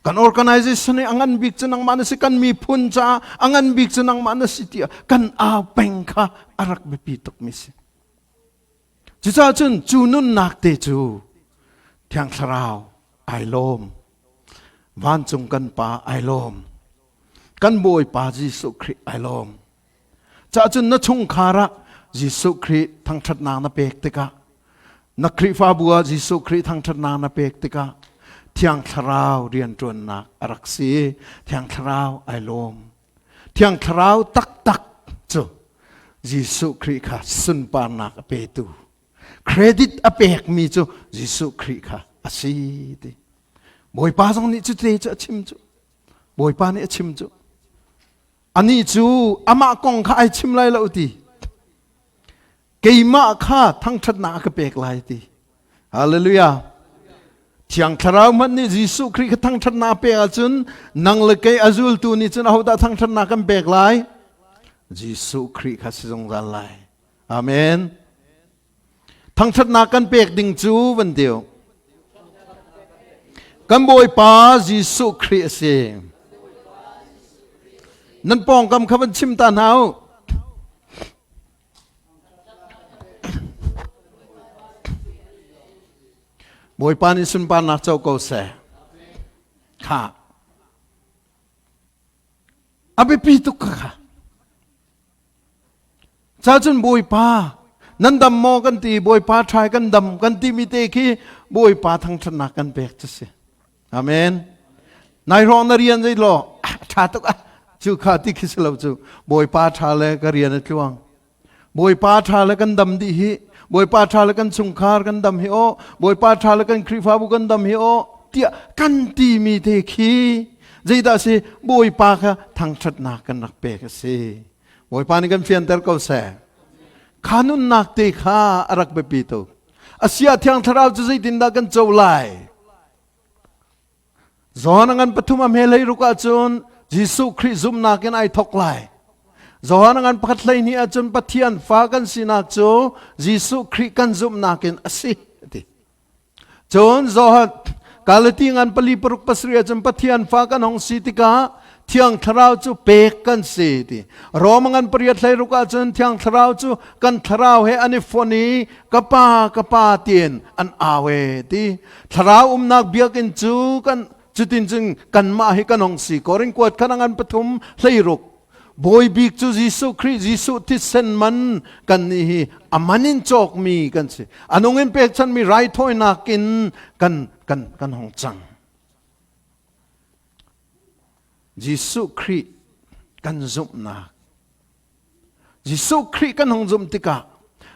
kan organization i a ngan bik cu nangmah na si kan miphun caah a ngan bik cu nangmah na si tiah kan au peng kha a rak biapi tukmi si cucaah cun cu nunnak te cu Thiang Thlarau ai lawm vancung kan pa ai lawm kan Bawipa Jesuh Khrih ai lawm Cah cun na chungkhar ah Jesuh Khrih thangṭhatnak na pek tikah na Khrihfabu ah Jesuh Khrih thangṭhatnak na pek tikah Thiang Thlarau rianṭuannak a rak si. Thiang Thlarau ai lawm. Thiang Thlarau taktak cu Jesuh Khrih kha sunparnak a petu credit a pekmi cu Jesuh Khrih kha a si ti. Bawipa zong nih cu te cu a chim cu. Bawipa nih a chim cu. Anih cu amah kong kha ai chim lai lo ti. Keimah kha thangṭhatnak a ka pek lai ti. Hallelujah. Thiang Thlarau hmanh nih Jesuh Khrih kha thangṭhatnak a pek ahcun nang le kei a zultu nih cun ahodah thangṭhatnak kan pek lai? Jesuh Khrih kha si zungzal lai. Amen. Thangṭhatnak kan pek ding cu van ti u. Kan Bawipa Jesuh Khrih a si. Nan pawngkam kha van chim ta hna u. Bawipa nih sunparnak co ko seh. Kha. A biapi tuk kha. Cacun Bawipa, nan dam maw kan ti, Bawipa ṭhai kan dam kan timi te khi Bawipa thangṭhatnak kan pek cu si. Amen. Nai hrawng na rian zei law, ṭha tuk ah, cu kha ti khi si lo cu. Bawipa ṭha le ka rian a tluang. Bawipa ṭha le kan dam dih hi. Bawipa ṭha le kan chungkhar kan dam hi aw. Bawipa ṭha le kan Khrihfabu kan dam hi aw. Tiah kan timi te khi zeidah si Bawipa kha thangṭhatnak kan rak pek a si. Bawipa nih kan fianter ko seh. Kha nunnak te kha a rak biapi tuk. Asia Thiang Thlarau cu zeitindah kan co lai? Johan a ngan pathum a hme ruk ahcun Jesuh Khrih zumhnak in ai thawk lai. Johan a ngan pakhat 12 ahcun Pathian fa kan sinak cu Jesuh Khrih kan zumhnak in a si. Ti. Cun Johan Galati ngan pali paruk pasarih ahcun Pathian fa kan hong si tikah Thiang Thlarau cu pek kan si ti. Rom ngan pariat hlei ruk ahcun Thiang Thlarau cu kan thlarau he an i fon i ka pa ka pa tiin an au e ti. Thlarau umnak biakinn cu kan cutin cun kanmah hi kan hong si. Korin kuat khan ngan pathum hlei ruk Bawi bik cu Jesuh Khrih Jesuh thisen man kan nih hi a man in cawkmi kan si. A nung in pekchanmi raithawinak in kan kan kan hong cang. Jesuh Khrih kan zumhnak Jesuh Khrih kan hong zumh tikah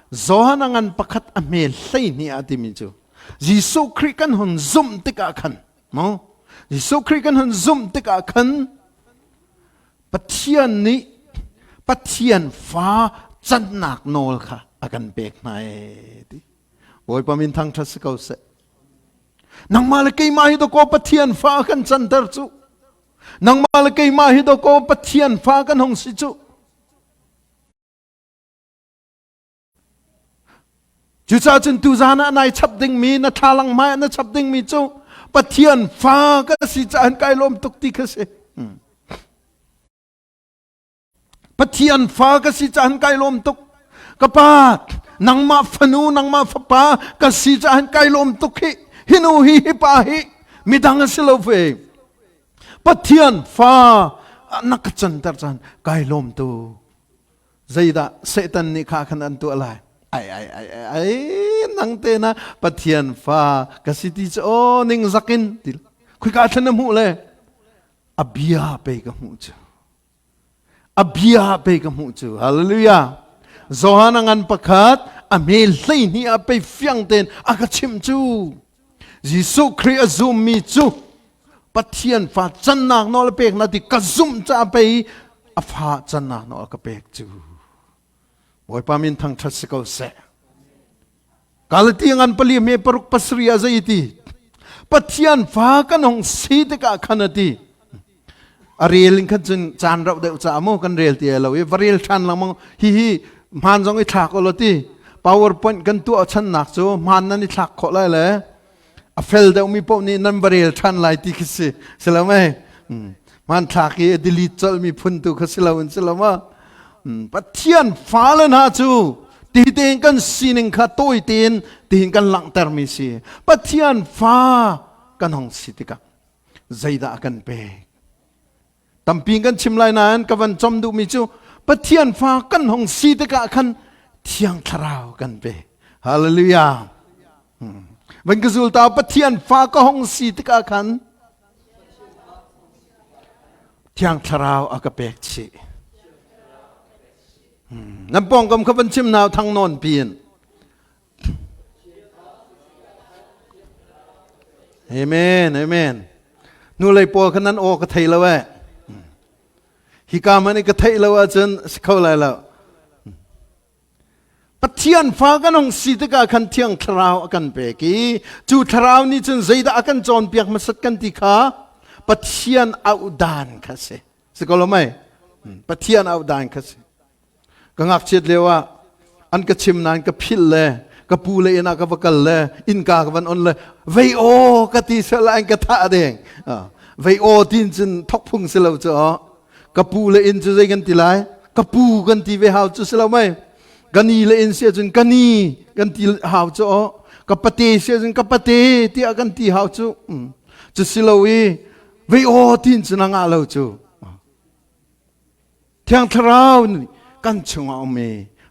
Johan a ngan pakhat a hme 12 ah timi cu Jesuh Khrih kan hun zumh tikah khan mu Jesuh Khrih kan hun zumh tikah khan Pathian nih Pathian fa cannak nawl kha a kan pek hna ee ti. Bawipa min thangṭhat si ko seh. Nangmah le keimah hi dawkaw Pathian fa kan canter cu. Nangmah le keimah hi dawkaw Pathian fa kan hung si cu. Cucaah cun tuzan ah nai chap dingmi na thlalang hmai ah na chap dingmi cu Pathian fa ka si caah kai lawm tuk ti kha si. Hmm. Pathian fa ka si caah kai lawm tuk. Ka pa nangmah fanu nangmah fapa ka si caah kai lawm tuk hi. Hi nu hi hi pa hi midang a si lo fe. Pathian fa na ka canter caan kai lawm tuk. Zeidah Satan nih kha khan an tuah lai? Ai ai ai ai na. nang te na Pathian fa ka si ti cu aw ning zakin ti khoi ka thlen na hmuh le a bia pe ka hmuh cu a bia pe ka hmuh cu hallelujah Johan a ngan pakhat a hme 12 a pe fiang ten a ka chimh cu Jesuh Khrih a zummi cu Pathian fa cannak nawl a pek na ti ka zumh ca pei a fa cannak nawl ka pek cu Bawipa min thangṭhat si ko seh. Galati ngan pali me paruk pasari a zei ti Pathian fa kan hong si tikah khan a ti a rel in khan cun caan rauh deuh ca mu kan rel ti lo i va rel ṭhan lengmang hi hi hmaan zong i thlak ulaw ti powerpoint kan tuah channak cu hmaan nan i thlak khawh lai le a fel deuhmi paoh nih nan va rel ṭhan lai ti khi si si lo mei hmanthlak i a delete colhmi phun tu kha si lo in si lo ma Pathian fale hna cu ti tein kan sining kha tawi tein tiin kan langhtermi si Pathian fa kan hong si tikah zeidah a kan pek Tampi kan chim lai nain ka van com duhmi cu Pathian fa kan hong si tikah khan Thiang Thlarau kan pe. Hallelujah. Van ka zul ta Pathian fa ka hong si tikah khan Thiang Thlarau a ka pek chih. Nan pawngkam kha van chim nau thang nawn piin. Amen, amen. Nu lei pawl kha nan aw ka thei lo eh. Hika man i ka theih lo ahcun si kho lai lo. Pathian fa kan hong si tikah khan Thiang Thlarau a kan pek i cu Thlarau nih cun zeidah a kan cawnpiak hmasat kan ti kha Pathian auh dan kha si. Si ko lo mei? Pathian auh dan kha si. Ka ngakchiat lio ah an ka chim nain ka philh le ka pu le inn ah ka va kal le innka ka van on le vei aw ka ti sel an ka thah deng. Vei aw tin cun thok phung si lo cu aw. Ka pu le inn cu zei kan ti lai? Ka pu kan ti ve hau cu si lo mei. Ka ni le inn si ahcun ka ni kan ti hau cu aw. Ka pate si ahcun ka pate tiah kan ti hau cu. Cu si lo i vei aw tin cun a ngah lo cu. Thiang Thlarau nih kan chungah um i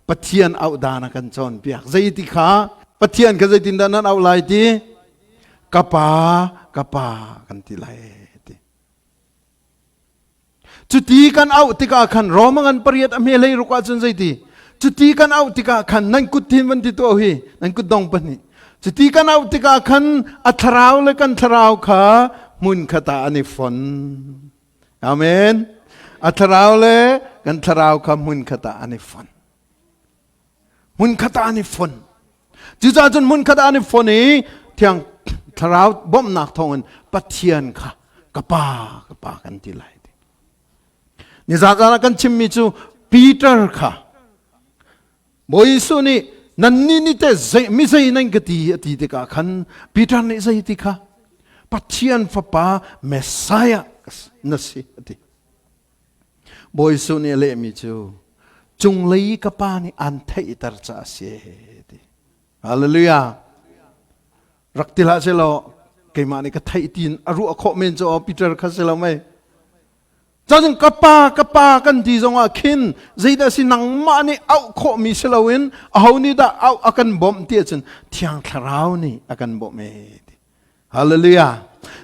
Pathian auh dan a kan cawnpiak. Zeiti kha Pathian kha zeitindah nan auh lai ti? Ka pa, ka pa kan ti lai ti. Cuti kan auh tikah khan Roma ngan pariat a hme hlei ruk ahcun zeiti? Cuti kan auh tikah khan nan kut thin van ti tuah hi, nan kut dong pahnih. Cuti kan auh tikah khan a thlarau le kan thlarau kha hmun khat ah an i fon. Amen. A thlarau le kan thlarau kha hmun khat ah an i fon. Hmun khat ah an i fon. Cucaah cun hmun khat ah an i fon i thiang thlarau bawmhnak thawngin Pathian kha ka pa ka pa kan ti lai. Nizan zan ah kan chimmi cu Peter kha Bawi Jesuh nih nannih nih teh zei mi zei nan ka ti a ti tikah khan Peter nih zei ti kha Pathian fapa Messiah na si a ti. Bawi Jesuh nih a lehmi cu cunglei ka pa nih an theihter caah a si ti. Hallelujah. Rak ti hlah selaw keimah nih ka theih tiin a ruah khawh men cu Peter kha si lo mei. Cun ka pa ka pa kan ti zongah khin zeidah si nangmah nih auh khawhmi si loin aho nih dah auh a kan bawmh ti ahcun Thiang Thlarau nih a kan bawmh ee ti. Hallelujah.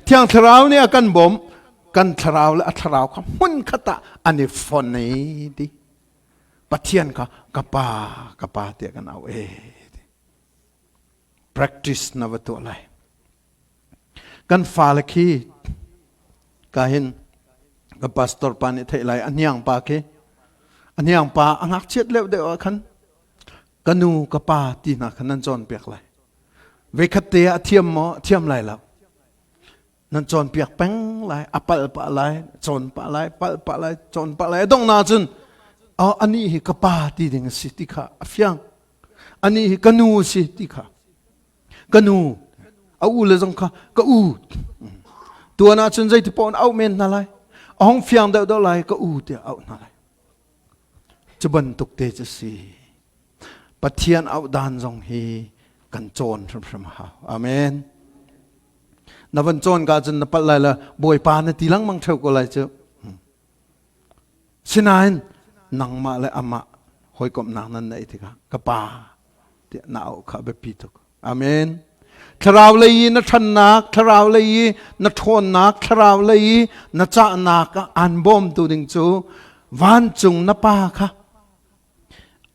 Thiang Thlarau nih a kan bawmh kan thlarau le a thlarau kha hmun khat ah an i fon ee ti. Pathian kha ka pa ka pa tiah kan auh ee ti. Practice na va tuah lai. Kan fale khi ka hin ka pastor pa nih theih lai a hniang pa khi a hniang pa a ngakchiat leuh deuh ah khan ka nu ka pa ti hna khan nan cawnpiak lai veikhat te ah a thiam maw a thiam lai lo nan cawnpiak peng lai a palh pah lai cawn pah lai palh pah lai cawn pah lai a dongh na cun oh anih hi ka pa ti ding a si ti kha a fiang anih hi ka nu a si ti kha ka nu a u le zong kha ka u tuan ahcun zeiti paoh in auh men hna lai a hong fiang deuh deuh lai ka u tiah auh hna lai cu bantuk te cu si Pathian auh dan zong hi kan cawn hrimhrim hau amen na van cawn ka cun na palh lai le bawipa na ti lengmang theu ko lai cu Sinain nangmah le amah hawikomhnak nan neih tikah ka pa tiah na auh kha biapi tuk. Amen. Thlarau lei i na ṭhannak, thlarau lei i na ṭhawnnak, thlarau lei i na cahnak ah aan bawmtu ding cu vancung na pa kha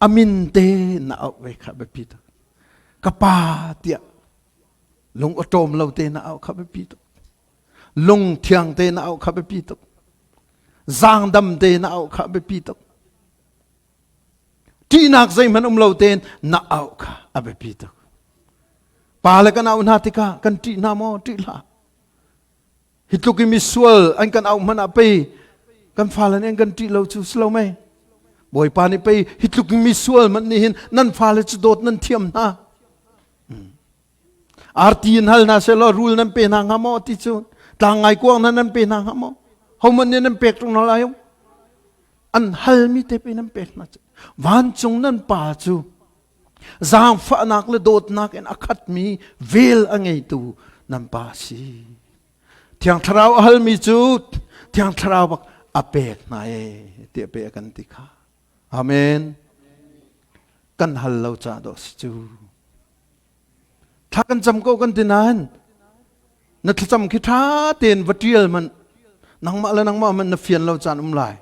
a min te na auh ve kha biapi tuk. Ka pa tiah lung awṭawm lo te na auh kha biapi tuk. Lung thiang te na auh kha biapi tuk. Zaangdam te na auh kha biapi tuk. Ṭihnak zeihmanh um lo tein na auh kha a biapi tuk. Pa le kan auh hna tikah kan ṭih hna maw? Ṭih hlah. Hi tluk i misual an kan auh hmanh ah pei kan fale nih an kan ṭih lo cu si lo mei? Bawipa nih pei hi tluk i misual hmanh nih hin nan fale cu dawt nan thiam hna. Arti in hal hna sehlaw rul nan pe hna hnga maw ti cu tlang ngaikuang hna nan pe hna hnga maw? Hohmanh nih nan pek ṭung hna lai An halmi te pe nan pek hna cu. Vancung nan pa cu zaangfahnak le dawtnak in a khatmi vel a ngeitu nan pa si. Thiang Thlarau a halmi cu Thiang Thlarau bak a pek hna e tiah pe a kan ti kha. Amen. Kan hal lo ca dawh si cu. Thla kan cam ko kan ti nain na thlacam khi ṭha tein va ṭial hmanh nangmah le nangmah hmanh na fian lo caan um lai.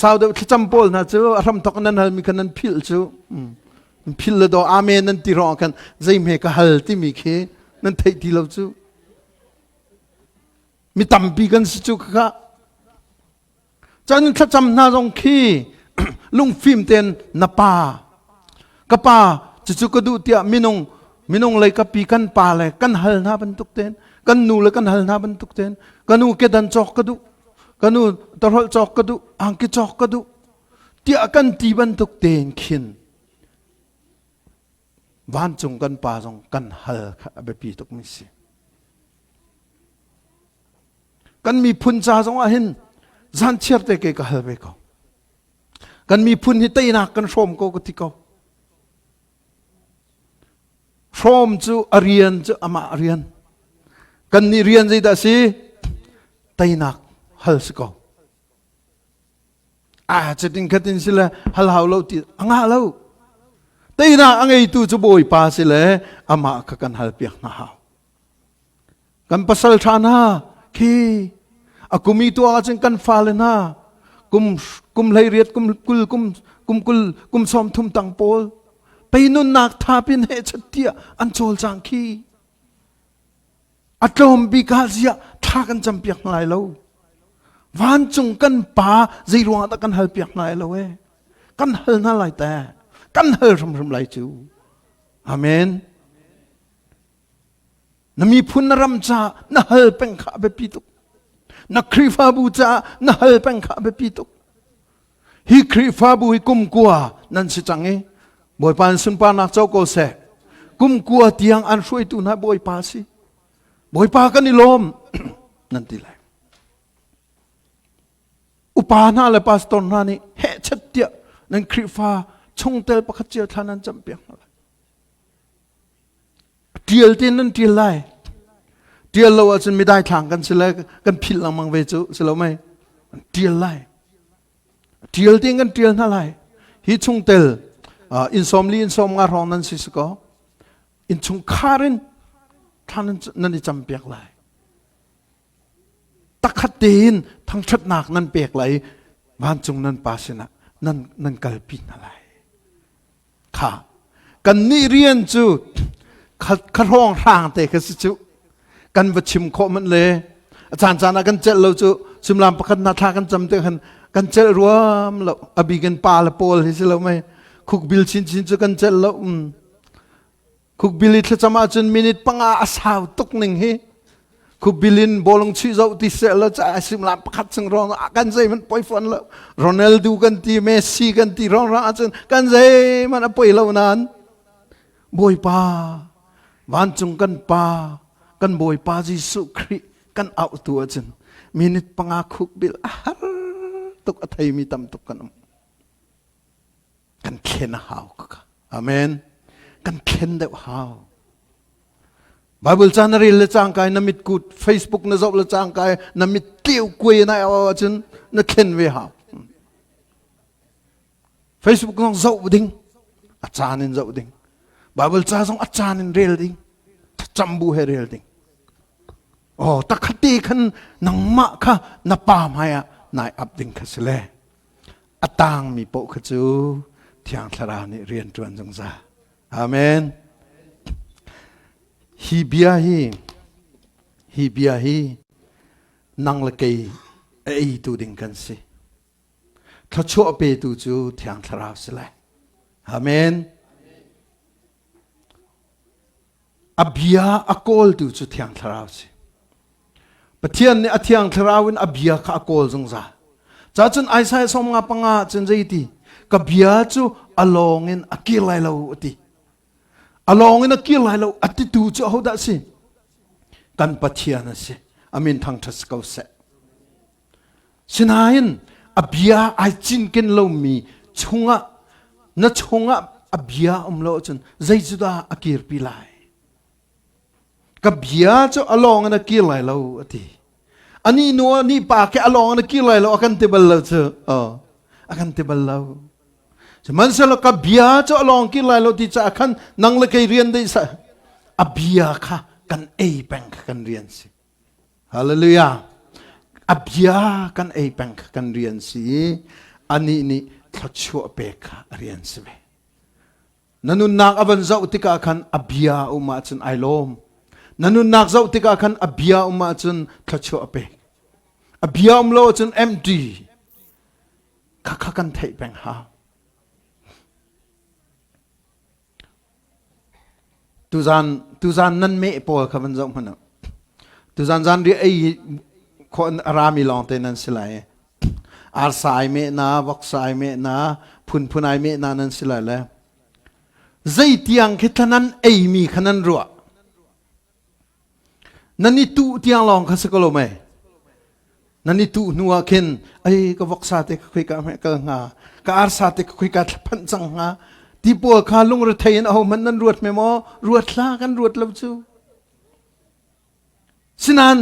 Sau deuh thlacam pawl hna cu a hramthok nan halmi kha nan philh cu philh le daw amen nan ti ruangah khan zeihme ka hal timi khi nan theih ti lo cu. Mi tampi kan si cu khakha. Cun thlacam hna zong khi lungfim tein na pa ka pa cucu ka duh tiah minung minung lei ka pi kan pa le kan hal hna bantuk tein kan nu le kan hal hna bantuk tein ka nu kedan cawk ka duh ka nu tarholh cawk ka duh angki cawk ka duh tiah kan ti bantuk tein khin vancung kan pa zong kan hal kha a biapi tuk mi si. Kan miphun ca zong ah hin zanchiar te ke ka hal ve ko. Kan miphun hi teinak kan hrawm ko ka ti ko. Hrawm cu a rian cu amah a rian. Kan nih rian zeidah si? Teinak hal si ko. Ah cutin khatin si le hal hau lo ti a ngah lo. Teinak a ngeitu cu Bawipa si le amah kha kan hal piak hna hau. Kan pasal ṭha hna khi a kum i tuah ahcun kan fale hna kum kum 18 kum 20 kum kum 20 kum 30 tang pawl pei nunnak thapin he chat tiah an cawlcang khi a tlawm bik ah ziah thla kan campiak hna lai lo vancung kan pa zei ruangah dah kan hal piak hna lai lo e kan hal hna lai te kan hal hrimhrim lai cu amen Na miphun na ram caah na hal peng kha a biapi tuk. Na Khrihfabu caah na hal peng kha a biapi tuk. Hi Khrihfabu hi kum kua nan si cang i Bawipa in sunparnak co ko seh. Kum kua tiang an hruaitu hna Bawipa si. Bawipa kan i lawm nan ti lai. Upa hna le pastor hna nih hehchet tiah nan Khrihfa chungtel pakhat cio thla nan campiak hna lai. Ṭial tein nan ṭial lai. Ṭial lo ahcun midai thlang kan si le kan philh lengmang ve cu si lo mei. Ṭial lai. Ṭial tein kan ṭial hna lai. Hi chungtel inn 40 inn 50 hrawng nan si si kaw innchungkhar in thla nan i campiak lai. Takhat tein thangṭhatnak nan pek lai i vancung nan pa sinah nan nan kalpi hna lai. Kha kannih rian cu kha hrawng hrang te kha si cu kan va chim khawh manh le a caan caan ah kan celh lo cu simlam pakhat na thla kan cam te khan kan celh ruam lo a bik in pa le pawl hi si lo mei khukbil chinchin cu kan celh lo khukbil i thlacam ahcun minute panga a sau tuk ning hi Khubilin bawlung chuih zoh ti seh lo ca simlam pakhat chung rong ah kan zeihmanh poi fawn lo Ronaldo kan ti Messi kan ti rong rong ahcun kan zeihmanh a poi lo nain Bawipa vancung kan pa kan Bawipa Jesuh Khrih kan auh tu ahcun minute panga khuk bil a har tuk a theimi tam tuk kan um kan thlen a hau ka amen kan thlen deuh hau Bible ca na rel le cangkai na mit kut Facebook na zoh le cangkai na mit tleu kuai na ahcun na thlen ve hau Facebook zong zoh ding a caan in zoh ding. Bible ca zong a caan in rel ding. Thlacam bu he rel ding. Oh, takhate khan nangmah kha na pa hmai ah nai ap ding kha si le. A tangmi paoh kha cu Thiang Thlarau nih rian ṭuan zungzal. Amen. Hi bia hi hi bia hi nang le kei a eitu ding kan si. Thluachuah petu cu Thiang Thlarau si lai. Amen. A bia a kawltu cu Thiang Thlarau si. Pathian nih a Thiang Thlarau in a bia kha a kawl zungzal. Cacun Isaiah 55 cun zeiti ka bia cu a lawng in a kir lai lo a ti. A lawng in a kir lai lo a titu cu ahodah si? Kan Pathian a si. A min thangṭhat si ko seh. Sinain a bia ai cinken lomi chungah na chungah a bia um lo ahcun zei cu dah a kirpi lai? Ka bia cu a lawng in a kir lai lo a ti. Ani nu ani pa ke a lawng in a kir lai lo a kan ti bal lo cu. Oh, a kan ti bal lo. Sihmanhsehlaw ka bia cu a lawng kir lai lo ti caah khan nang le kei rian dei sa a bia kha kan ei peng kha kan rian si. Hallelujah. A bia kan ei peng kha kan rian si i anih nih thluachuah pek kha a rian si ve. Na nunnak a van zoh tikah khan a bia um ahcun ai lawm. Na nunnak zoh tikah khan a bia um ahcun thluachuah a pek. A bia um lo ahcun empty. Kha kha kan theih peng hau. Tuzan tuzan nan meh pawl kha van zoh hmanh u. Tuzan zan ri ei khawh a rami lawng te nan si lai. Arsa ai meh na, voksa ai meh na, phunphun ai meh na nan si lai le. Zei tiang khi thla nan eimi kha nan ruah. Nan i tuh tiang lawng kha si ko lo mei. Nan i tuh hnu ah khin ei ka voksa te ka khuika hmeh kal hnga, ka arsa te ka khuika thlaphanh cang hnga. Ti pawl kha lungrethei in ahohmanh nan ruat me maw? Ruat hlah kan ruat lo cu. Sinain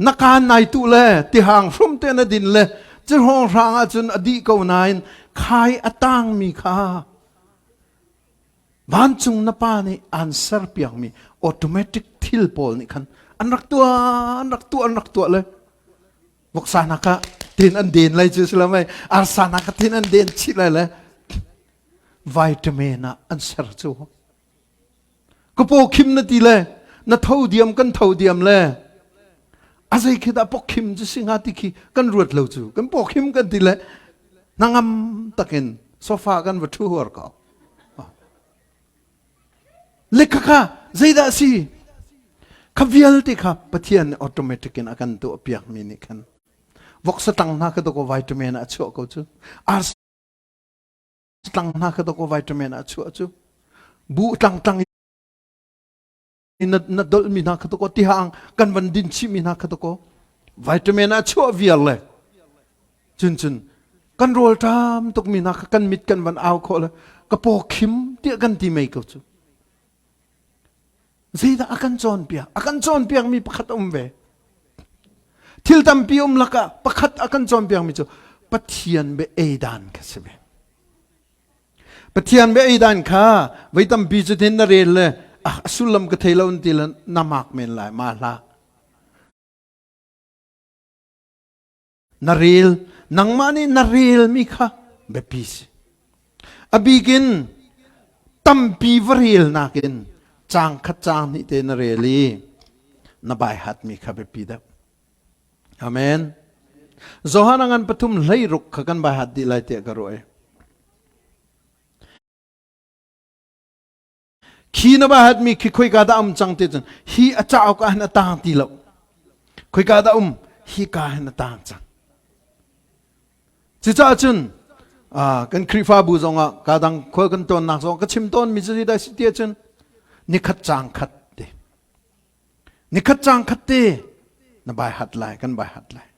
na kaan nai tuh le tihang hrum te na din le cihrawng hrang ahcun a dih ko nain khai a tangmi kha Vancung na pa nih aan serpiakmi automatic thil pawl nih khan an rak tuah an rak tuah an rak tuah le voksa hna kha tin an den lai cu si lo mei arsa hna kha tin an den chih lai le vitamin ah an ser cu ka paw khim na ti le na tho diam kan tho diam le a zei khi dah pawkhim cu si hnga ti khi kan ruat lo cu kan pawkhim kan ti le hnangam takin sofa kan va ṭhu huar ko Le khakha zeidah a si? Kha vialte kha Pathian nih automatic in a kan tuah piakmi nih khan voksa tlang hna kha dawkaw vitamin ah a chuah ko cu. Arsa tlang hna kha dawkaw vitamin ah a chuah cu. Buh tlang tlang na, na dolhmi hna kha dawkaw tihang kan van din chihmi hna kha dawkaw vitamin ah a chuah viar le cun cun kan rawl ṭam tukmi hna kha kan mit kan van au khawh le ka paw khim tiah kan ti mei ko cu zeidah a kan cawnpiak a kan cawnpiakmi pakhat a um ve thil tampi um lakah pakhat a kan cawnpiakmi cu Pathian be ei dan kha si ve Pathian be ei dan kha voi tampi cu tin na rel le a sullam ka thei lo ti le na mak men lai ma hlah Na rel, nangmah nih na relmi kha biapi si. A bikin tampi va rel nakin caang khat caang hnih te na rel i na baihatmi kha biapi deuh. Amen. Johan a ngan pathum 16 kha kan baihat dih lai tiah ka ruah i. Khi na va hatmi khi khoika dah um cang ti cun hi a cauk ah hin a tang ti lo. Khoika dah um hi ka hin a tang cang. Cucaah cun kan Khrihfabu zongah ka dang khual kan tawnnak zong ka chim tawn mi cu dah si ti ahcun nikhat caang khat te nikhat caang khat te na bai hat lai kan bai hat lai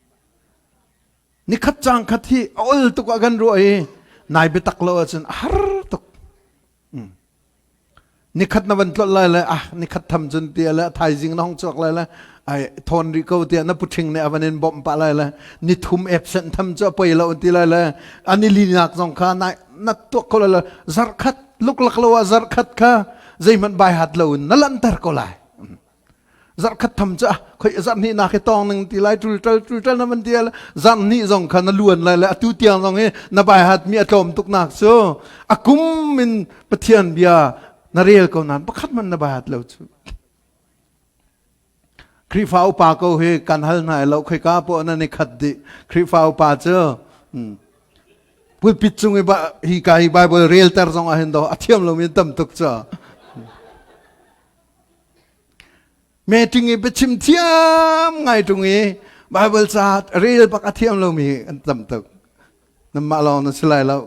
nikhat caang khat hi a ol tuk ah kan ruah i nai biatak lo ahcun a har tuk Nikhat na van tlolh lai le ah nikhat tham cun tia le thaizing na hong chuak lai le ai thawn rih ko tiah na puṭhing nih a van in bawmh pah lai le nithum absent tham cu a poi lo an ti lai le ani linak zong kha na na tuak kho lai le zarkhat luklak lo ah zarkhat kha. zeihmanh bai hat lo in na lanter ko lai. Zarh khat tham cu khoi zarh hnih nak hi tawng ning ti lai tul ṭal tul ṭal na van ti lai zarh hnih zong kha na luan lai le atu tiang zong hi na bai hat mi a tlawm tuk nak cu a kum in Pathian bia na rel ko nain pakhat hmanh na bai hat lo cu. Khrihfa upa ko hi kan hal hna lo khoika poah nan i khat dih. Khrihfa upa cu pulpit cung i hi ka hi Bible relter zong ah hin do a thiam lomi tam tuk cu. Meeting i biachim thiam ngai ṭung i Bible ca rel bak a thiam lomi an tam tuk. Nanmah lawng nan si lai lo.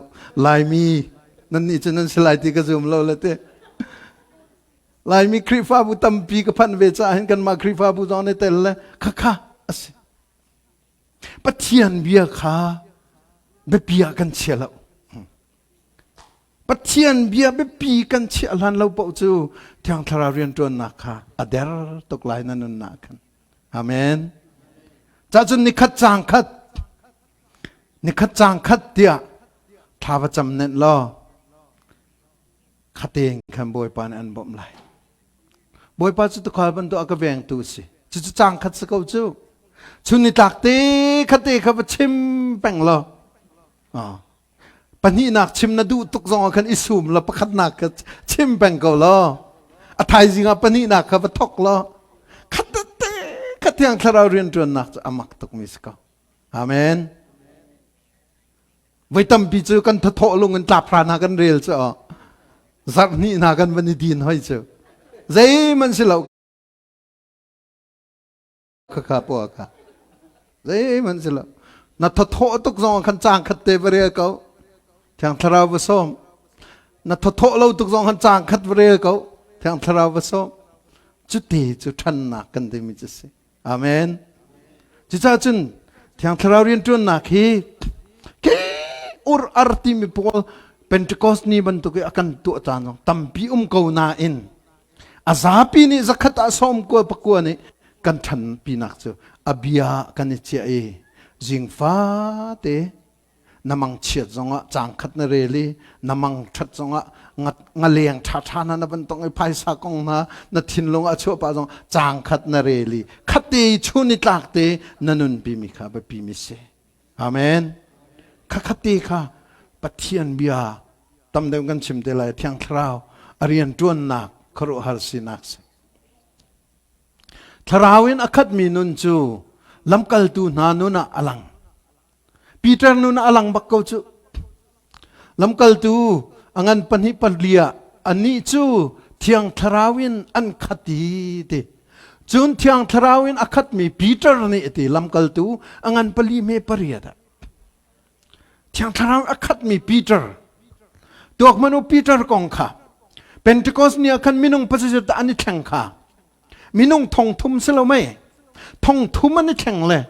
Laimi nan nih cu nan si lai ti ka zum lo le ti. Laimi Khrihfabu tampi ka phanh ve caah hin kanmah Khrihfabu zong nih tel le khakha a si. Pathian bia kha biapi ah kan chia lo. Pathian bia biapi kan chiah hlan lo paoh cu Thiang Thlarau rianṭuannak kha a der tuk lai na nunnak khan. Amen. Cacun nikhat caang khat nikhat caang khat tiah thla va cam nenh law khatein khan Bawipa nih an bawmh lai. Bawipa cu tuukhal bantuk a ka vengtu a si. Cucu caang khat si ko cu. Chun nitlak te khate kha va chim peng law pahnihnak chim na duh tuk zong ah khan i sum law pakhatnak kha chim peng ko law a thaizing ah pahnihnak kha va thok law khat te kha thiang thlarau rianṭuannak cu a mak tukmi si ko. Amen. Voi tampi cu kan thathawh lung in tlap hra hna kan rel cu zarh hnih hna kan van i din hoi cu zeihmanh si lo khakha pua kha zeihmanh si lo na thathawh tuk zong khan caang khat te va rel ko thiang thlarau va sawm na thathawh lo tuk zong khan caang khat va rel ko thiang thlarau va sawm cuti cu ṭhannak kan timi cu si Amen. Cucaah cun Thiang Thlarau rianṭuannak hi ke ur ar timi pawl Pentecost ni bantuk i a kan tuah caan zong tampi um ko nain a zapi nih zakhat ah sawm kua pakua nih kan ṭhanpinak cu a bia kan i chiah i zingfate na mang chiat zongah caang khat na rel i na mang ṭhat zongah ngaleng ṭhaṭha hna na van tong i phaisa kong hna na thinlung a chuah pah zong caang khat na rel i khatte chun i tlak te na nunpi mi kha biapi mi si amen kha khatte kha Pathian bia tam deuh kan chim te lai Thiang Thlarau a rian ṭuannak khuaruahhar sinak si Thlarau in a khatmi nun cu lamkaltu hna nun ah a lang Peter nun a lang bak ko cu. Lamkaltu a ngan pahnih pali ah anih cu Thiang Thlarau in an khat i ti. Cun Thiang Thlarau in a khatmi Peter nih ti lamkaltu a ngan pali me pariat ah. Thiang Thlarau a khatmi Peter. Tuak manu Peter kong kha. Pentecost ni ah khan minung pasazit an i thleng kha. Minung thong thum si lo mei. Thong thum an i thleng le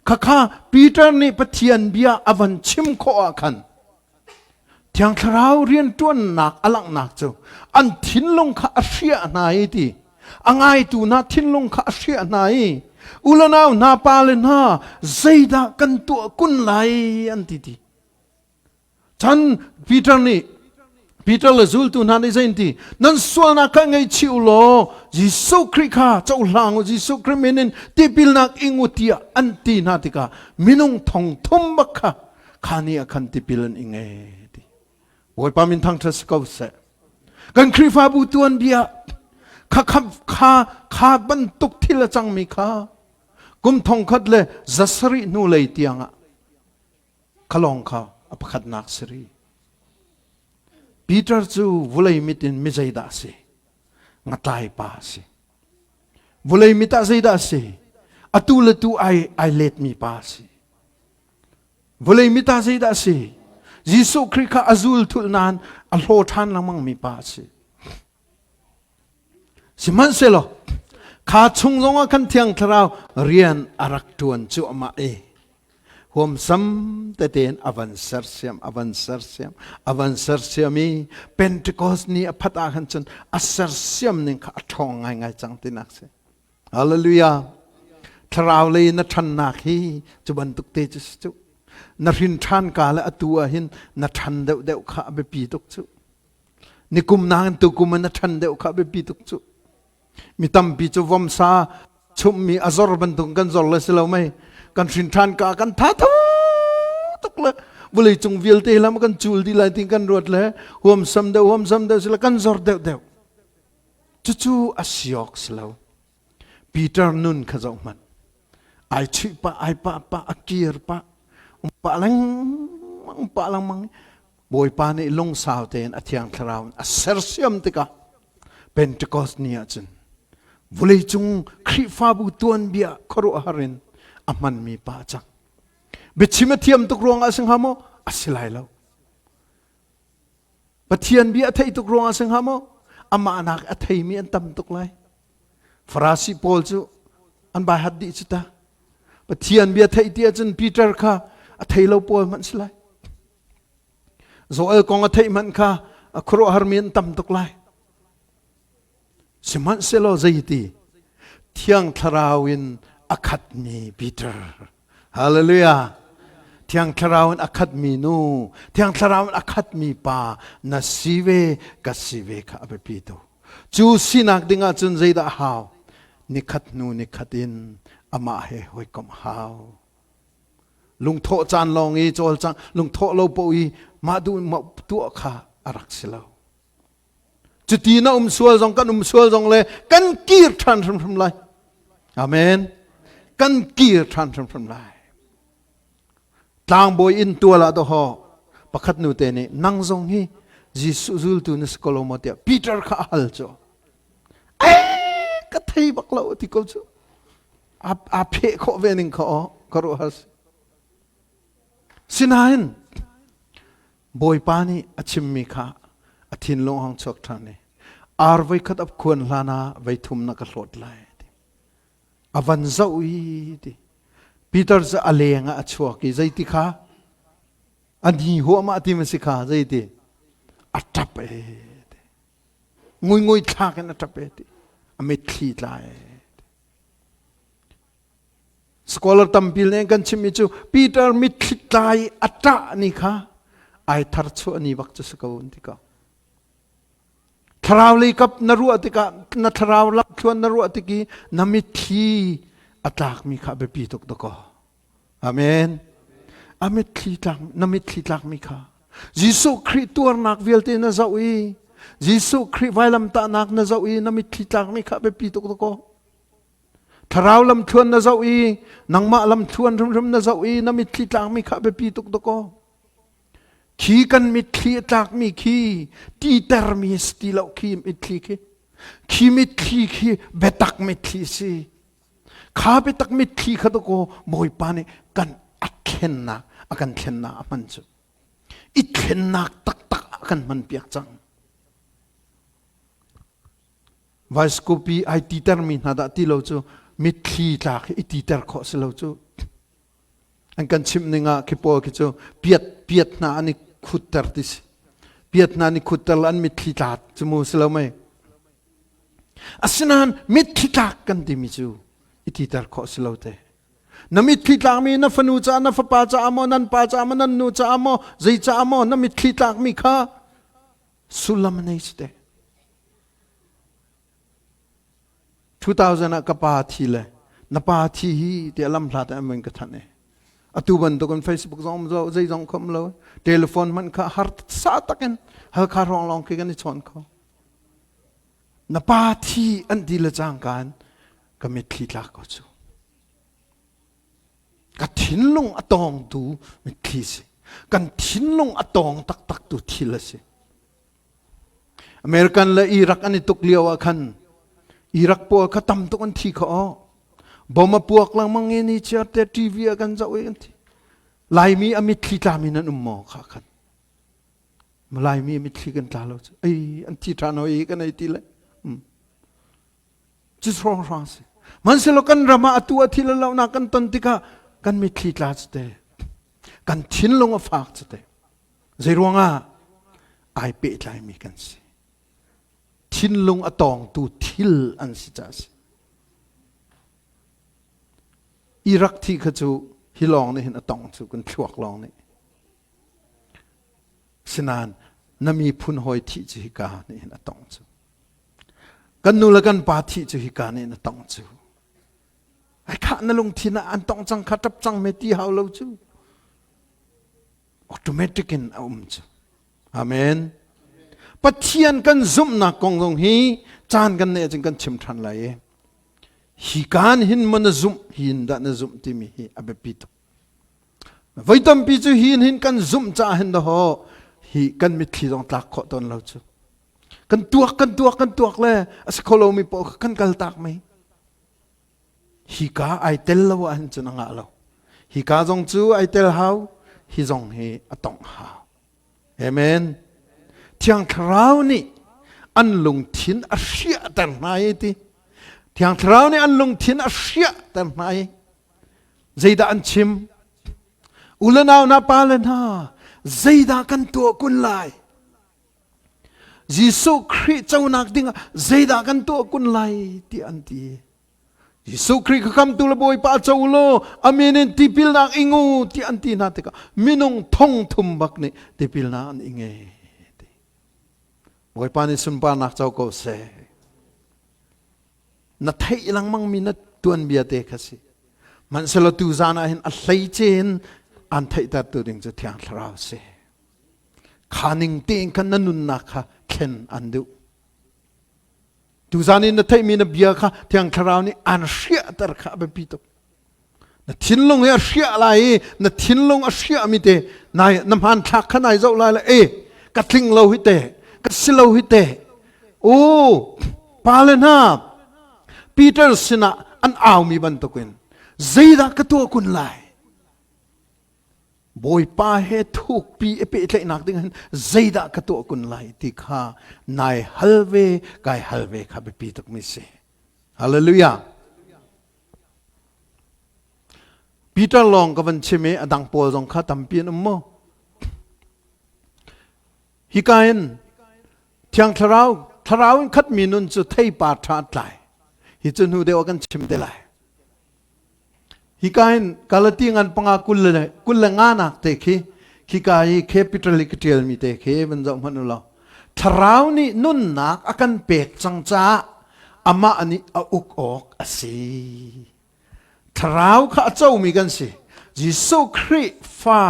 Khakha Peter nih Pathian bia a van chim khawh ah khan Thiang Thlarau rianṭuannak a langhnak cu an thinlung kha a hriah hna i ti a ngaitu hna thinlung kha a hriah hna i ulanau hna pale hna zeidah kan tuah kun lai an ti ti Chan Peter nih Peter le zultu hna nih zei an ti? Nan sualnak kha ngaihchih u law Jesuh Khrih kha cohlang u Jesuh Khrih min in tipilnak ing u tiah an ti hna tikah minung thong thum bak kha kha ni ah khan tipil an ing ee ti. Bawipa min thangṭhat si ko seh. Kan Khrihfabu tuanbia kha kha kha kha bantuk thil a cangmi kha kum thong khat le zasarih hnu lei tiangah Kha lawng kha a pakhatnak si rih. Peter cu vulei mit in mi zeidah a si? Ngatlai pa a si. Vulei mit ah zeidah a si? Atu le tu ai, ai letmi pa a si. Vulei mit ah zeidah a si? Jesuh Khrih kha a zul thulh nain a hlaw ṭhan lengmang mi pa a si. Sihmanhsehlaw kha chung zongah khan Thiang Thlarau rian a rak ṭuan cuahmah i huamsam tete in a van sersiam a van sersiam a van sersiam i Pentecost ni a phat ah khan cun a sersiam ning kha a ṭhawng ngaingai cang tinak si. Hallelujah. Thlarau lei na ṭhannak hi cu bantuk te cu si cu. Na hrin ṭhan ka le atu ah hin na ṭhan deuhdeuh kha a biapi tuk cu. Nikum nakin tukum in a ṭhan deuh kha biapi tuk cu. Mi tampi cu vomsa chumhmi a zor bantuk kan zor le si lo mei. Kan hrin ṭhan ka kan tha tho tuk le vawlei cung vialte lam kan cul dih lai tin kan ruat le huamsam deuh huamsam deuh si le kan zor deuh deuh. Cucu a si awk si lo. Peter nun kha zoh hmanh. Ai chuih pah, ai pah pah, a kir pah, um pah lengmang, um pah lengmang. Bawipa nih lungsau tein a thiang thlarau in a sersiam tikah Pentecost ni ahcun vawleicung Khrihfabu tuanbia khuaruahhar in a hmanmi pa a cang. Biachim a thiam tuk ruangah a si hnga maw? A si lai lo. Pathian bia a theih tuk ruangah a si hnga maw? Amah nak a theimi an tam tuk lai. Farasi pawl cu an bai hat dih cu ta. Pathian bia theih ti ahcun Peter kha a thei lo pawl hmanh si lai. Joel kong a theih hmanh kha a khuaruahharmi an tam tuk lai. Sihmanhsehlaw zeiti Thiang Thlarau in a khatmi Peter. Hallelujah. Thiang Thlarau in a khatmi nu, Thiang Thlarau in a khatmi pa na si ve, ka si ve kha a biapi tu. Cu sinak ding ahcun zeidah hau? Nikhat hnu nikhat in amah he hawikomh hau. Lungthawh caan lawng i cawlcang, lungthawh lo paoh i mah duh mah tuah kha a rak si lo. Cuti na um sual zong kan um sual zong le kan kir ṭhan hrimhrim lai. Amen. Kan kir ṭhan hrimhrim lai. Tlangbawi inn tual ah dawhaw pakhat nu te nih nang zong hi Jesuh zultu na si ko lo maw tiah Peter kha a hal cu. Ei ka thei bak lo ti ko cu. A pheh khawh ve ning kha aw ka ruah has. Sinain Bawipa nih a chimmi kha a thinlung hong chuak ṭhan i ar voikhat a khuan hlan ah voithum na ka hlawt lai ti. A van zoh i ti. Peter cu a leng ah a chuak i zeiti kha a ni huahmah ti ma si kha zeiti a ṭap e ti. Nguingui thlak in a ṭap e ti. A mitthli tla e. Scholar tampi nih kan chimmi cu Peter mitthli tlai a ṭah ni kha ai thar chuah ni bak cu si ko an ti ko. Thlarau lei kap na ruah tikah na thlarau lamthluan na ruah tik i na mitthli a tlakmi kha biapi tuk dakaw. Amen. A mitthli tlak na mitthli tlakmi kha Jesuh Khrih tuarnak vialte na zoh i Jesuh Khrih vailamtahnak na zoh i na mitthli tlakmi kha biapi tuk dakaw. Thlarau lamthluan na zoh i nangmah lamthluan hrimhrim na zoh i na mitthli tlakmi kha biapi tuk dakaw. Khi kan mitthli a tlakmi khi titermi si ti lo khi mitthli khi. Khi mitthli khi biatak mitthli si. Kha biatak mitthli kha dakaw Bawipa nih kan a thlennak a kan thlennak a hman cu. I thlennak taktak a kan hman piak cang. Vaiskupi ai titermi hna dah ti lo cu mitthli tlak hi i titer khawh si lo cu. An kan chimh ning ah khi pawl khi cu piat piat hna an i khutter ti si. Piat hna an i khutter le an mitthli tla cu mu si lo mei. Asinain mitthli tlak kan timi cu i titer khawh si lo te. Na mitthli tlakmi na fanu caah na fapa caah maw nan pa caah maw nan nu caah maw zei caah maw na mitthli tlakmi kha sullam a nei si te. 2000 ah ka pa thi le na pa thi hi tiah lam hlat ah an ka thanh i atu bantukin Facebook zong um lo zei zong khom lo telephone hmanh kha har sa takin halkha hrawng lawng khi kan i chawn kho na pa thi an ti le cangka in ka mitthli tlak ko cu ka thinlung a tawngtu mitthli si kan thinlung a tawng taktak tu thil a si American le Iraq an i tuk lio ah khan Iraq pawl kha tam tuk an thi kho. Bom a puak lengmang i ni chiar te TV ah kan zoh i kan thi. Laimi a mitthli tlami nan um maw kha khan. Laimi a mitthli kan tla lo cu. Ei an thi ṭhan hoi kan ei ti le. Cu hrawng hrawng si. Hmanhsehlaw kan ram ah atu a thil lo nak kan ton tikah kan mitthli tla cu te. Kan thinlung a fak cu te. Zeiruangah ai pehtlaimi kan si. Thinlung a tawngtu thil an si caah si. Iraq thi kha cu hi lawng nih hin a tong cu kan thluak lawng nih. Sinain Na miphun hawi thih cu hika nih hin a tong cu. Kan nu le kan pa thih cu hika nih na tong cu. Ai khah na lungthin ah an tong cang kha ṭap cang me ti hau lo cu. Automatic in a um cu. Amen. Pathian kan zumhnak kong zong hi caan kan neih ahcun kan chim ṭhan lai i hi kaan hin maw na zumh hi in dah na zumh timi hi a biapi tuk. Voi tampi cu hi hin kan zumh caah hin dahaw hi kan mitthli zong tlak khawh tawn lo cu. Kan tuak kan tuak kan tuak le a si kho lomi paoh kha kan kal tak mei. Hika ai tel lo ah hin cun a ngah lo. Hika zong cu ai tel hau, hi zong hi a tongh hau. Amen. Thiang Thlarau nih an lungthin a hriahter hna i ti. Thiang Thlarau nih an lungthin a hriahter hna i zeidah an chim? U le nau hna pa le hna zeidah kan tuah kun lai? Jesuh Khrih conak dingah zeidah kan tuah kun lai ti an ti. Jesuh Khrih kha khamtu le Bawipa co law amin in tipilnak ing u ti an ti hna tikah minung thong thum bak nih tipilnak an ing e ti. Bawipa nih sunparnak co ko seh. Na theih lengmang mi na tuanbia te kha si. Hmanhsehlaw tu zan ah hin a hleice in an theihtertu ding cu Thiang Thlarau si. Kha ning tein khan na nunnak kha thlen an duh. Tuzan in na theihmi na bia kha Thiang Thlarau nih aan hriahter kha a biapi tuk. Na thinlung hi a hriah lai i na thinlung a hriahmi te nai na hmanthlak kha nai zoh lai le e ka tling lo hi te ka si lo hi te u pa le hna Peter sinah an aumi bantukin zeidah ka tuah kun lai Bawipa he thukpi i pehtlaihnak ding hin zeidah ka tuah kun lai ti kha nai hal ve kai hal ve kha biapi tukmi si. Hallelujah. Peter lawng ka van chim i a dang pawl zong kha tampi an um mu. Hika in Thiang Thlarau Thlarau in khatmi nun cu theipar ṭha a tlai. Hi cu hnu deuh ah kan chim te lai. Hika hin Galati ngan panga 25 nak te khi khika i capital i ka ṭialmi te khi van zoh hmanh u law Thlarau nih nunnak a kan pek cang caah amah nih a uk awk a si. Thlarau kha a comi kan si. Jesuh Khrih fa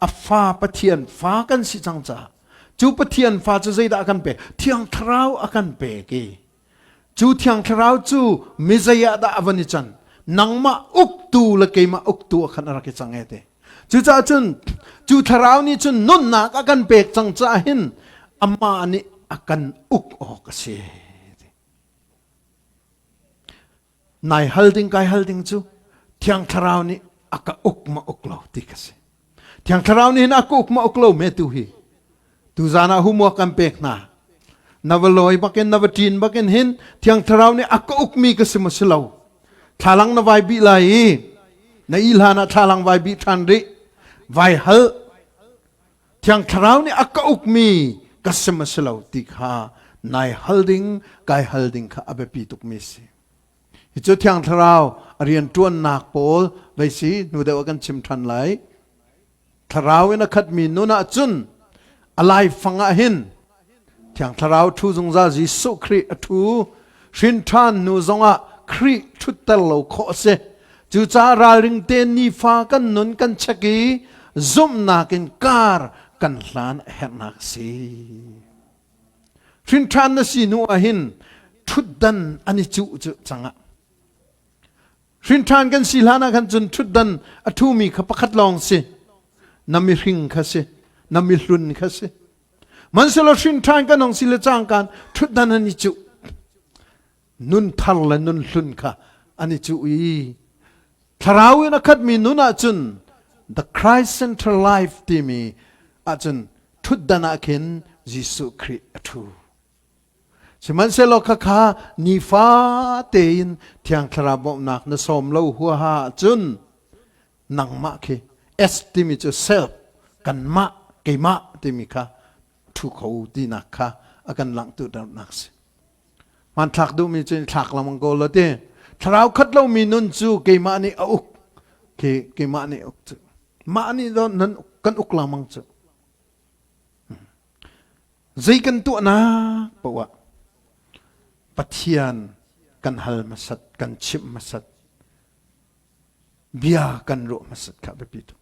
a fa Pathian fa kan si cang caah cu Pathian fa cu zeidah a kan pek? Thiang Thlarau a kan pek i Cu Thiang Thlarau cu mizei ah dah a van i can? Nangmah uktu le keimah uktu ah khan a rak i cang e te. Cucaah cun cu Thlarau nih cun nunnak a kan pek cang caah hin amah nih a kan uk awk a si. Nai hal ding kai hal ding cu Thiang Thlarau nih a ka uk ma uk lo ti ka si. Thiang Thlarau nih hin a ka uk ma uk lo me tu hi. Tu zan ah homework kan pek hna. Na va lawi bakin na va ṭin bakin hin Thiang Thlarau nih a ka ukmi ka si maw si lo. Thlalang na vai bih lai i na i hlan ah thlalang vai bih ṭhan rih. Vai hal. Thiang Thlarau nih a ka ukmi ka si maw si lo ti kha nai hal ding kai hal ding kha a biapi tukmi si. Hi cu Thiang Thlarau a rian ṭuannak pawl vei si hnu deuh ah kan chim ṭhan lai. Thlarau in a khatmi nun ah cun a laifang ah hin Thiang Thlarau ṭhu zungzal Jesuh Khrih a ṭhu hrin ṭhan hnu zongah Khrih ṭhutter lo khawh a si. Cucaah ralring tein nifa kan nun kan check i zumhnak in kar kan hlan a herhnak a si. Hrin ṭhan na si hnu ah hin ṭhutdan an i cuh cu cangah Hrinṭhan kan si hlan ah khan cun ṭhutdan a ṭhumi kha pakhat lawng si. Na mihring kha si. Na mihlun kha si. Hmanhsehlaw hrinṭhan kan hong si le cangkaan ṭhutdan an i cuh. Nun thar le nun hlun kha an i cuh i thlarau in a khatmi nun ahcun the Christ Central Life timi ahcun ṭhutdan ah khin Jesuh Khrih a ṭhu. Sihmanhsehlaw khakha nifa tein Thiang Thlarau bawmhnak na sawm lo huaha ahcun nangmah khi S timi cu self kanmah keimah timi kha thu kho tinak kha a kan langhternak si. Hmanthlak duhmi cu thlak lengmang ko lo ti. Thlarau khat lomi nun cu keimah nih a uk khi keimah nih uk cu. Mah nih nan kan uk lengmang cu. Zei kan tuahnak paoh ah Pathian kan hal hmasat, kan chimh hmasat, bia kan ruah hmasat kha biapi tuk.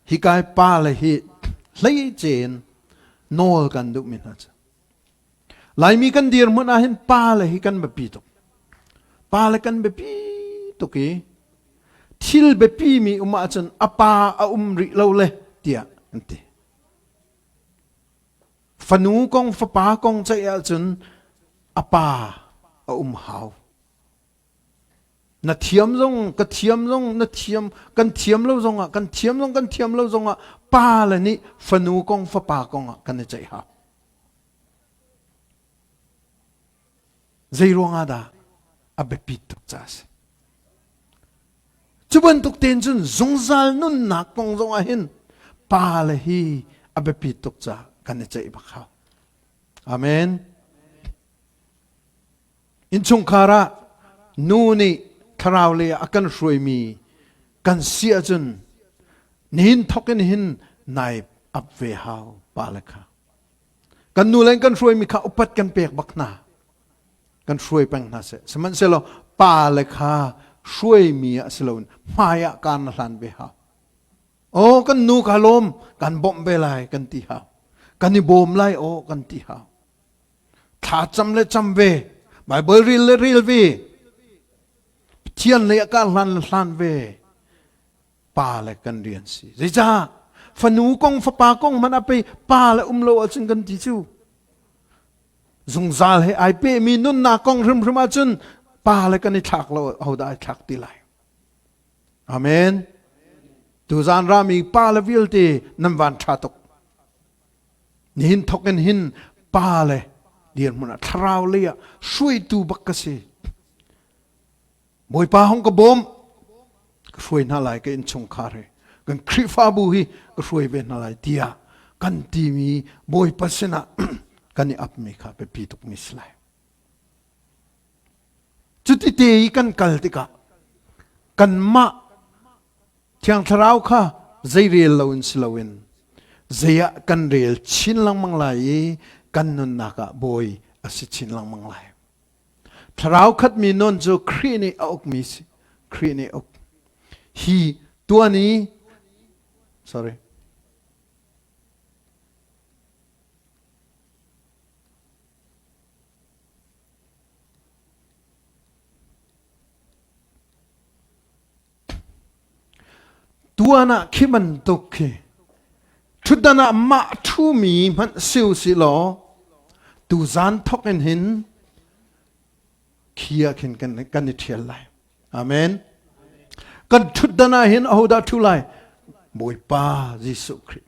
Hikai pa le hi hleice in nawl kan duhmi hna cu Laimi kan dirhmun ah hin pa le hi kan biapi tuk. Pa le kan biapi tuk i thil biapi mi um ahcun a pa a um rih lo le tiah an ti. Fanu kong fapa kong ceih ahcun a pa a um hau. Na thiam zong ka thiam zong na thiam kan thiam lo zong ah kan thiam zong kan thiam lo zong ah pa le nih fanu kong fapa kong ah kan i ceih hau. Zei ruangah dah a biapit tuk ca a si. Cu bantuk tein cun zungzal nunnak kong zong ah hin pa le hi a biapit tuk ca kan i ceih bak hau. Amen. Innchungkhar ah nu nih thlarau lei ah a kan hruaimi kan si ahcun nihin thawk in hin nai ap ve hau pa le kha. Kan nu le kan hruaimi kha upat kan pek bak hna. Kan hruai peng hna seh. Sihmanhsehlaw pa le kha hruaimi ah si loin hmai ah kaan na hlan ve hau. Aw kan nu ka lawm kan bawmh ve lai kan ti hau. Kan i bawm lai aw kan ti hau. Thla cam le cam ve. Bible ril le ril ve. Pathian lei ah kaan hlan le hlan ve. Pa le kan rian si. Zeicah? Fanu kong, fapa kong hmanh ah pei pa le um lo ahcun kan ti cu. Zungzal he ai pehmi nunnak kong hrimhrim ahcun pa le kan i thlak lo hodah ai thlak ti lai. Amen. Tuzan rami pa le vialte nan van ṭha tuk. Nihin thok in hin pa le dirhmun ah thlarau lei ah hruaitu bak ka si. Bawipa hong ka bawm ka hruai hna lai ka innchungkhar hi kan Khrihfabu hi ka hruai ve hna lai tiah kan timi Bawipa sinah kan i apmi kha biapi tukmi si lai. Cuti te i kan kal tikah kanmah Thiang Thlarau kha zei rel loin si loin zei ah kan rel chin lengmang lai i kan nunnak ah Bawi a si chin lengmang lai. Thlarau khatmi nun cu Khrih nih a ukmi si. Khrih nih a uk. Hi tuan i sorry Tuan ah khi bantuk khi ṭhutdan ah mah ṭhumi hmanh si u sih law tuzan thawk in hin khi ah khin kan, kan i ṭhial lai. Amen. Kan ṭhutdan ah hin ahodah ṭhu lai? Bawipa Jesuh Khrih.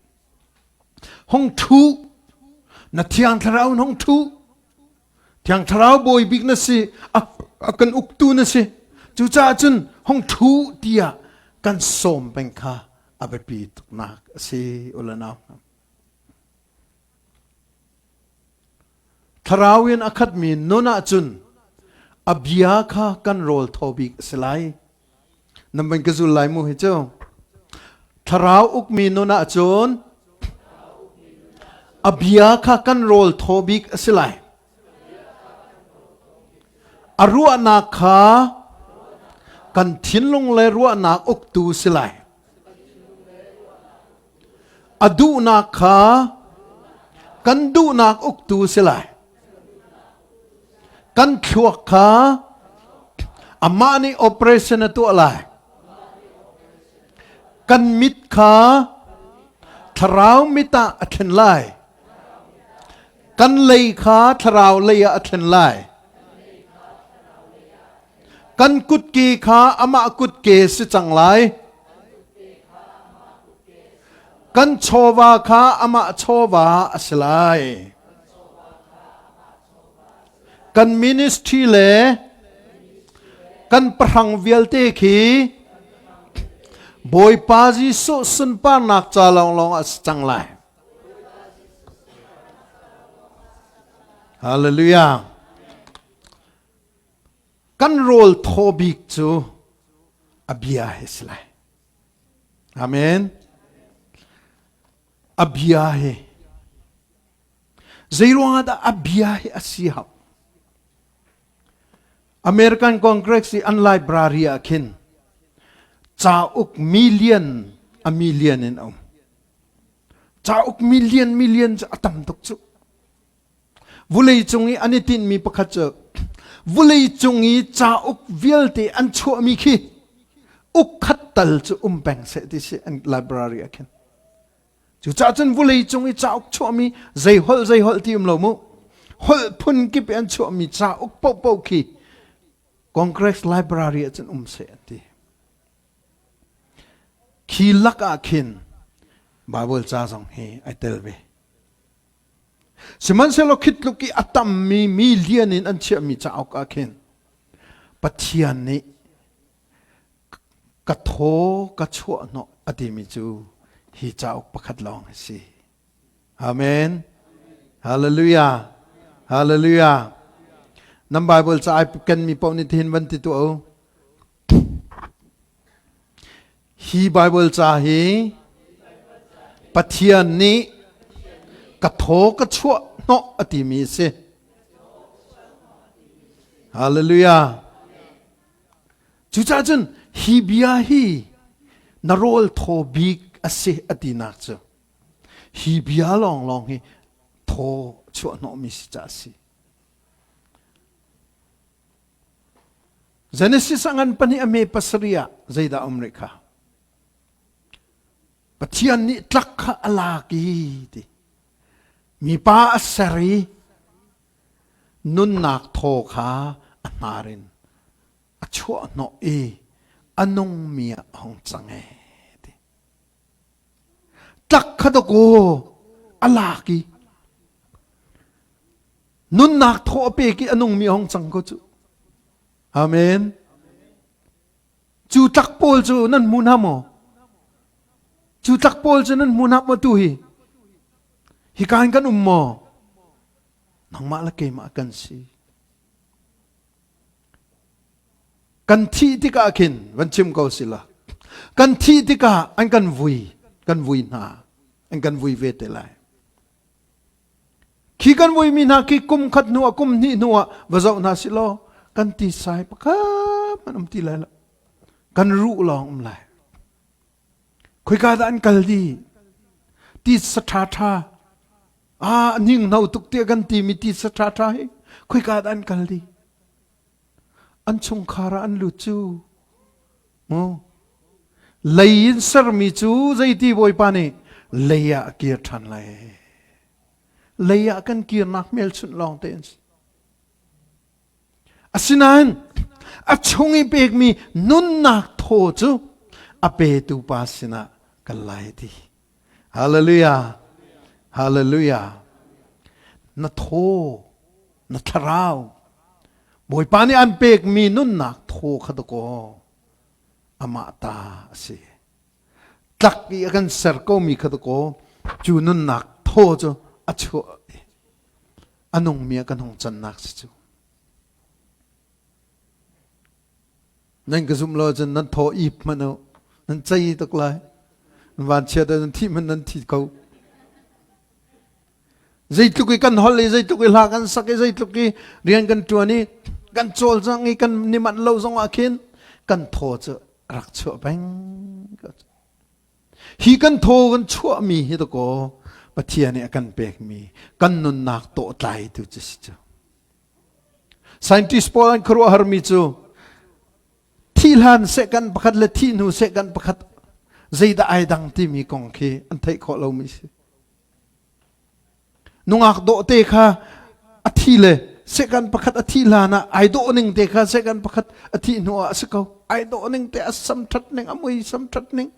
Hong ṭhu. Na Thiang Thlarau in hong ṭhu. Thiang Thlarau bawi bik na si, a, a kan uktu na si. Cucaah cun hong ṭhu tiah kan sawm peng kha a biapi tuknak a si ula nau. Thlarau in a khatmi nun ahcun a bia kha kan rawl thaw bik a si lai. Nan van ka zul lai mu hi cu. Thlarau ukmi nun ahcun a bia kha kan rawl thaw bik a si lai. A ruahnak kha kan thinlung le ruahnak uktu si lai. A duhnak kha kan duhnak uktu si lai. Kan thluak kha amah nih operation a tuah lai. Kan mit kha thlarau mit ah a thlen lai. Kan lei kha thlarau lei ah a thlen lai. Kan kutke kha amah kutke si cang lai. Kan chawva kha amah chawva a si lai. Kan ministry le kan pahrang vialte khi Bawipa Jesuh sunparnak ca lawnglawng a si cang lai. Hallelujah. Kan rawl thaw bik cu a bia hi si lai. Amen. A bia hi. Zeiruangah dah a bia hi a si hau? American Congress i an library ah khin cauk million a million in a um. Cauk million million cu a tam tuk cu. Vulei cung i an i tinhmi pakhat cu vulei cung i cauk vialte an chuahmi khi uk khat tal cu um peng seh ti si an library ah khin. Cucaah cun vulei cung i cauk chuahmi zei holh zei holh ti um lo mu. Holh phun kip i an chuahmi cauk paohpaoh khi Congress Library ah cun um seh an ti. Khi lak ah khin Bible ca zong hi ai tel ve. Sihmanhsehlaw khi tluk i a tammi million in an chiahmi cauk ah khin Pathian nih ka thaw ka chuah hnawh a timi cu hi cauk pakhat lawng a si. Amen. Hallelujah. Hallelujah. Nan Bible ca ai kenmi paoh nih tihin van ti tuah u. Hi Bible ca hi Pathian nih ka thaw ka chuah hnawh a timi a si. Hallelujah. Cucaah cun hi bia hi na rawl thaw bik a si a tinak cu hi bia lawnglawng hi thaw chuah hnawhmi si ca a si. Genesis a ngan pahnih a me pasarih ah zeidah um rih kha? Pathian nih tlak kha a lak i ti. Mipa a ser i nunnak thaw kha a hnar in a chuah hnawh i a nungmi ah a hung cang e ti. Tlak kha dawkaw a lak i Nunnak thaw a pek i a nungmi a hung cang ko cu. Amen. Cu tlak pawl cu nan hmu hna maw? Cu tlak pawl cu nan hmu hna maw tu hi? Hika in kan um maw? Nangmah le keimah kan si. Kan thih tikah khin van chim ko sila. Kan thih tikah an kan vui, kan vui hna. An kan vui ve te lai. Khi kan vuimi hna khi kum khat hnu ah kum hnih hnu ah va zoh hna si law kan ti sai pakhat hmanh um ti lai lo. Kan ruh lawng um lai. Khoika dah an kal dih? Ti sa ṭha ṭha ah hninghno tuk tiah kan timi ti sa ṭha ṭha hi khoika dah an kal dih? An chungkhar ah an lut cu. Mu. Lei in sermi cu zeiti Bawipa nih lei ah a kir ṭhan lai. Lei ah kan kirnak hmelchunh lawng te an si. Asinain a chung i pekmi nunnak thaw cu a petu pa sinah kan lai ti. Hallelujah. Hallelujah. Na thaw, na thlarau, Bawipa nih an pekmi nunnak thaw kha dakaw amah ta a si. Tlak i a kan ser komi kha dakaw cu nunnak thaw cu a chuah i a nungmi ah kan hung cannak si cu. Nan ka zumh lo cun nan thaw ip hmanh u. Nan cei tuk lai. Nan vanchiat ah nan thih hmanh nan thi ko. Zeitluk i kan holh i zeitluk i hla kan sak i zeitluk i rian kan ṭuan i kan cawlcang i kan ni manh lo zong ah khin kan thaw cu rak chuah peng. Hi kan thaw kan chuahmi hi dakaw Pathian nih a kan pekmi kan nunnak tawhtlaitu cu si cu. Scientist pawl an khuaruahharmi cu thih hlan sehkan pakhat le thih hnu sehkan pakhat zeidah ai dang timi kong khi an theih khawh lomi si. Nungak dawh te kha a thi le second pakhat a thih hlan ah ai dawh ning te kha second pakhat a thih hnu ah a si ko. Ai dawh ning te a sam that ning a mui sam that ning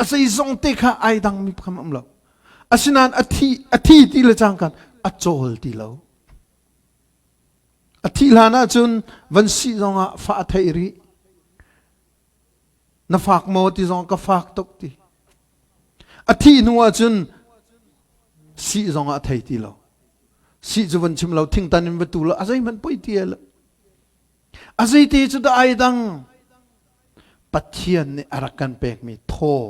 a zeizong te kha ai dang mi pham um lo. Asinain a thi a thi ti le cang kan a cawl ti lo. A thih hlan ah cun van si zong ah fa a theih rih. Na fak maw ti zong ka fak tuk ti. A thih hnu ahcun sih zong ah a thei ti lo. Sih cu van chim lo, thingtan in va tu lo, a zeihmanh poi ti lo. A zeiti cu dah ai dang? Pathian nih a rak kan pekmi thaw,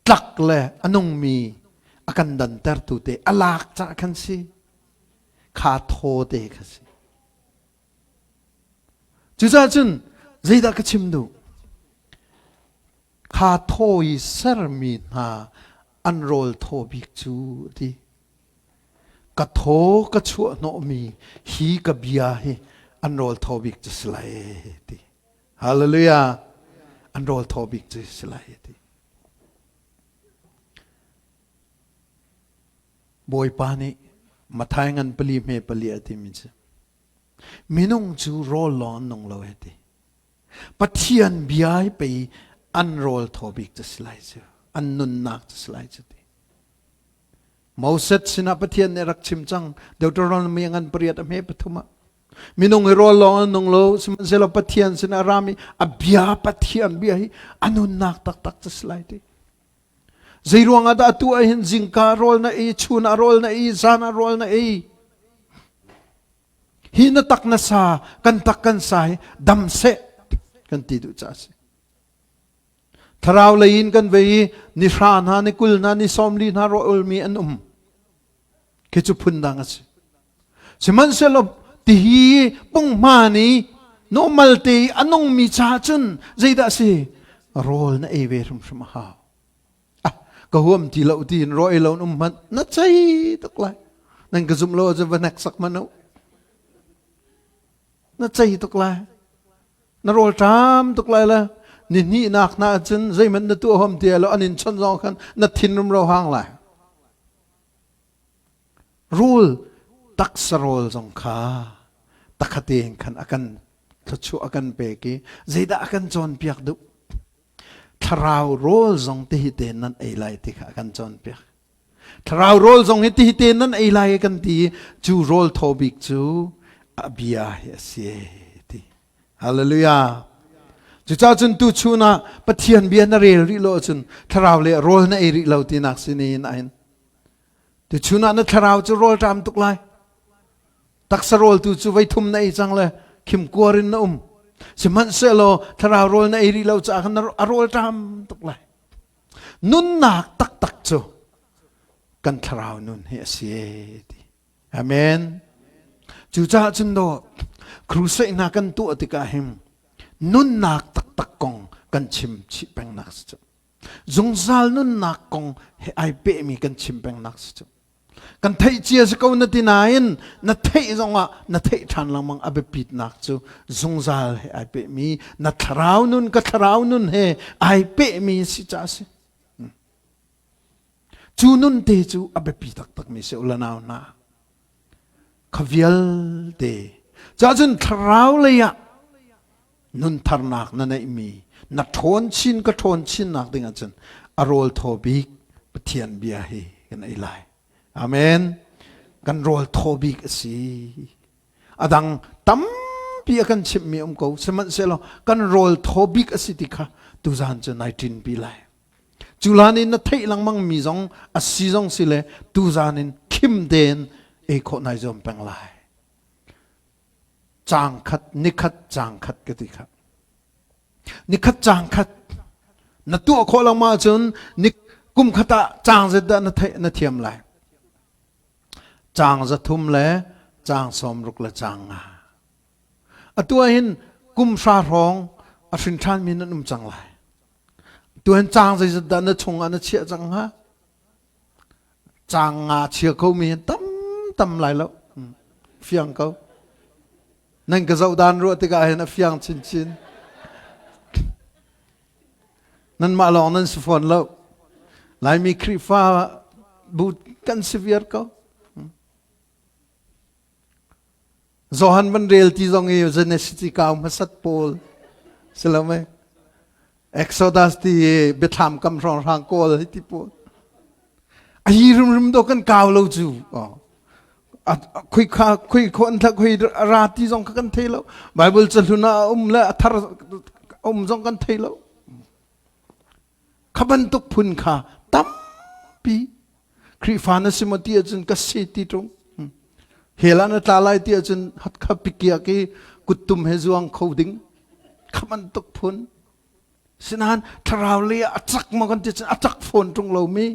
tlak le a nungmi, A kan dantertu te a lak cah khan si. Kha thaw te kha si. Cucaah cun zeidah ka chim duh? Kha thaw i sermi hna an rawl thaw bik cu a ti. Ka thaw ka chuah hnawhmi hi ka bia hi an rawl thaw bik cu si lai ti. Hallelujah! An rawl thaw bik cu si lai ti. Bawipa nih Mathai ngan pali hme pali a timi cu minung cu rawl lawng an nung lo he ti. Pathian bia hi pei an rawl thaw bik cu si lai cu an nunnak cu si lai cu ti. Moses sinah Pathian nih rak chim cang Deuteronomy ngan pariat a hme pathum ah minung hi rawl lawng an nung lo sihmanhsehlaw Pathian sinah rami a bia Pathian bia hi a nunnak taktak cu si lai ti. Zei ruangah dah atu ah hin zingka rawl na ei, chun ah rawl na ei, zan ah rawl na ei? Hi na tak na sa, kan tak kan sa hi dam seh kan ti duh caah a si. Thlarau lei in kan vei i ni hra hna, ni kul hna, ni 40 hna rawl mi an um. Khi cu phun dang a si. Sihmanhsehlaw tihi punghman i normal te i a nungmi ca cun zeidah a si? Rawl na ei ve hrimhrim a hau. Ah, ka huam ti lo tiin rawl ei lo um hmanh na cei tuk lai. Nan ka zumh lo ahcun va hneksak hmanh u. Na cei tuk lai. Na rawl ṭam tuk lai le ni hnihnak hna ahcun zeihmanh na tuah huam ti lo an in chawnh zong khan na thin rumro hang lai. Rul taksa rawl zong kha takhate in khan a kan thluachuah a kan pek i zeidah a kan cawnpiak duh? Thlarau rawl zong tihi te nan ei lai ti kha a kan cawnpiak. Thlarau rawl zong hi tihi te nan ei lai kan ti i cu rawl thaw bik cu a bia hi a si ti. Hallelujah. Cucaah cun tuchun ah Pathian bia na rel rih lo ahcun thlarau le rawl na ei rih lo tinak si ni in Tuchun ah na thlarau cu rawl ṭam tuk lai. Taksa rawl tu cu voi thum na ei cang le khim kuar in na um. Sihmanhsehlaw thlarau rawl na ei rih lo caah khan a rawl ṭam tuk lai. Nunnak taktak cu kan thlarau nun hi a si ti. Amen. Cucaah cun dawh crusade hna kan tuah tikah hin nunnak taktak kong kan chim chih pengnak si cu. Zungzal nunnak kong he ai pehmi kan chim pengnak si cu. Kan theih cia si ko na ti nain na theih zongah na theih ṭhan lengmang a biapitnak cu zungzal he ai pehmi na thlarau nun ka thlarau nun he ai pehmi si ca si. Hmm. Cu nun te cu a biapi taktakmi si u la nau hna. Kha vialte. Cahcun thlarau lei ah nuntharnak na neihmi na ṭhawn chin ka ṭhawn chinnak ding ahcun a rawl thaw bik Pathian bia hi kan ei lai. Amen. Kan rawl thaw bik a si. A dang tampi a kan chimhmi um ko. Sihmanhsehlaw kan rawl thaw bik a si ti kha tuzan cu nai ṭinpi lai. Cu hlan in na theih lengmang mi zong a si zong si le tuzan in khim tein ei khawh nai zuam peng lai. Caang khat nikhat caang khat ka ti kha. Nikhat caang khat na tuah khawh lengmang ahcun ni kum khat ah caang zet dah na theih na thiam lai. Caang 300 le caang 60 le caang nga. Atu ah hin kum hra hrawng a hrin ṭhanmi nan um cang lai. Tu hin caang zeizat dah na chungah na chiah cang hnga? Caang nga chia ko mi tam tam lai lo. Fiang ko. Nan ka zoh dan ruah tikah hin a fiang chinchin. Nanmah lawng nan si fawn lo. Laimi Khrihfa bu kan si viar ko. Johan van rel ti zong i Genesis ti kau hmasat pawl si lo mei Exodus ti i biathlam kam hrawng hrang kawl hi ti pawl a hi rimrim do kan kau lo cu khui kha khui khon thla khui ra ti zong kha kan thei lo Bible cahlun ah um le a thar um zong kan thei lo Kha bantuk phun kha tampi Khrihfa na si maw ti ahcun ka si ti ṭung. Hell ah na tla lai ti ahcun hat kha pikiak i kuttum he zuang kho ding. Kha bantuk phun. Sinain thlarau lei ah a cak maw kan ti cun a cak fawn ṭung lomi.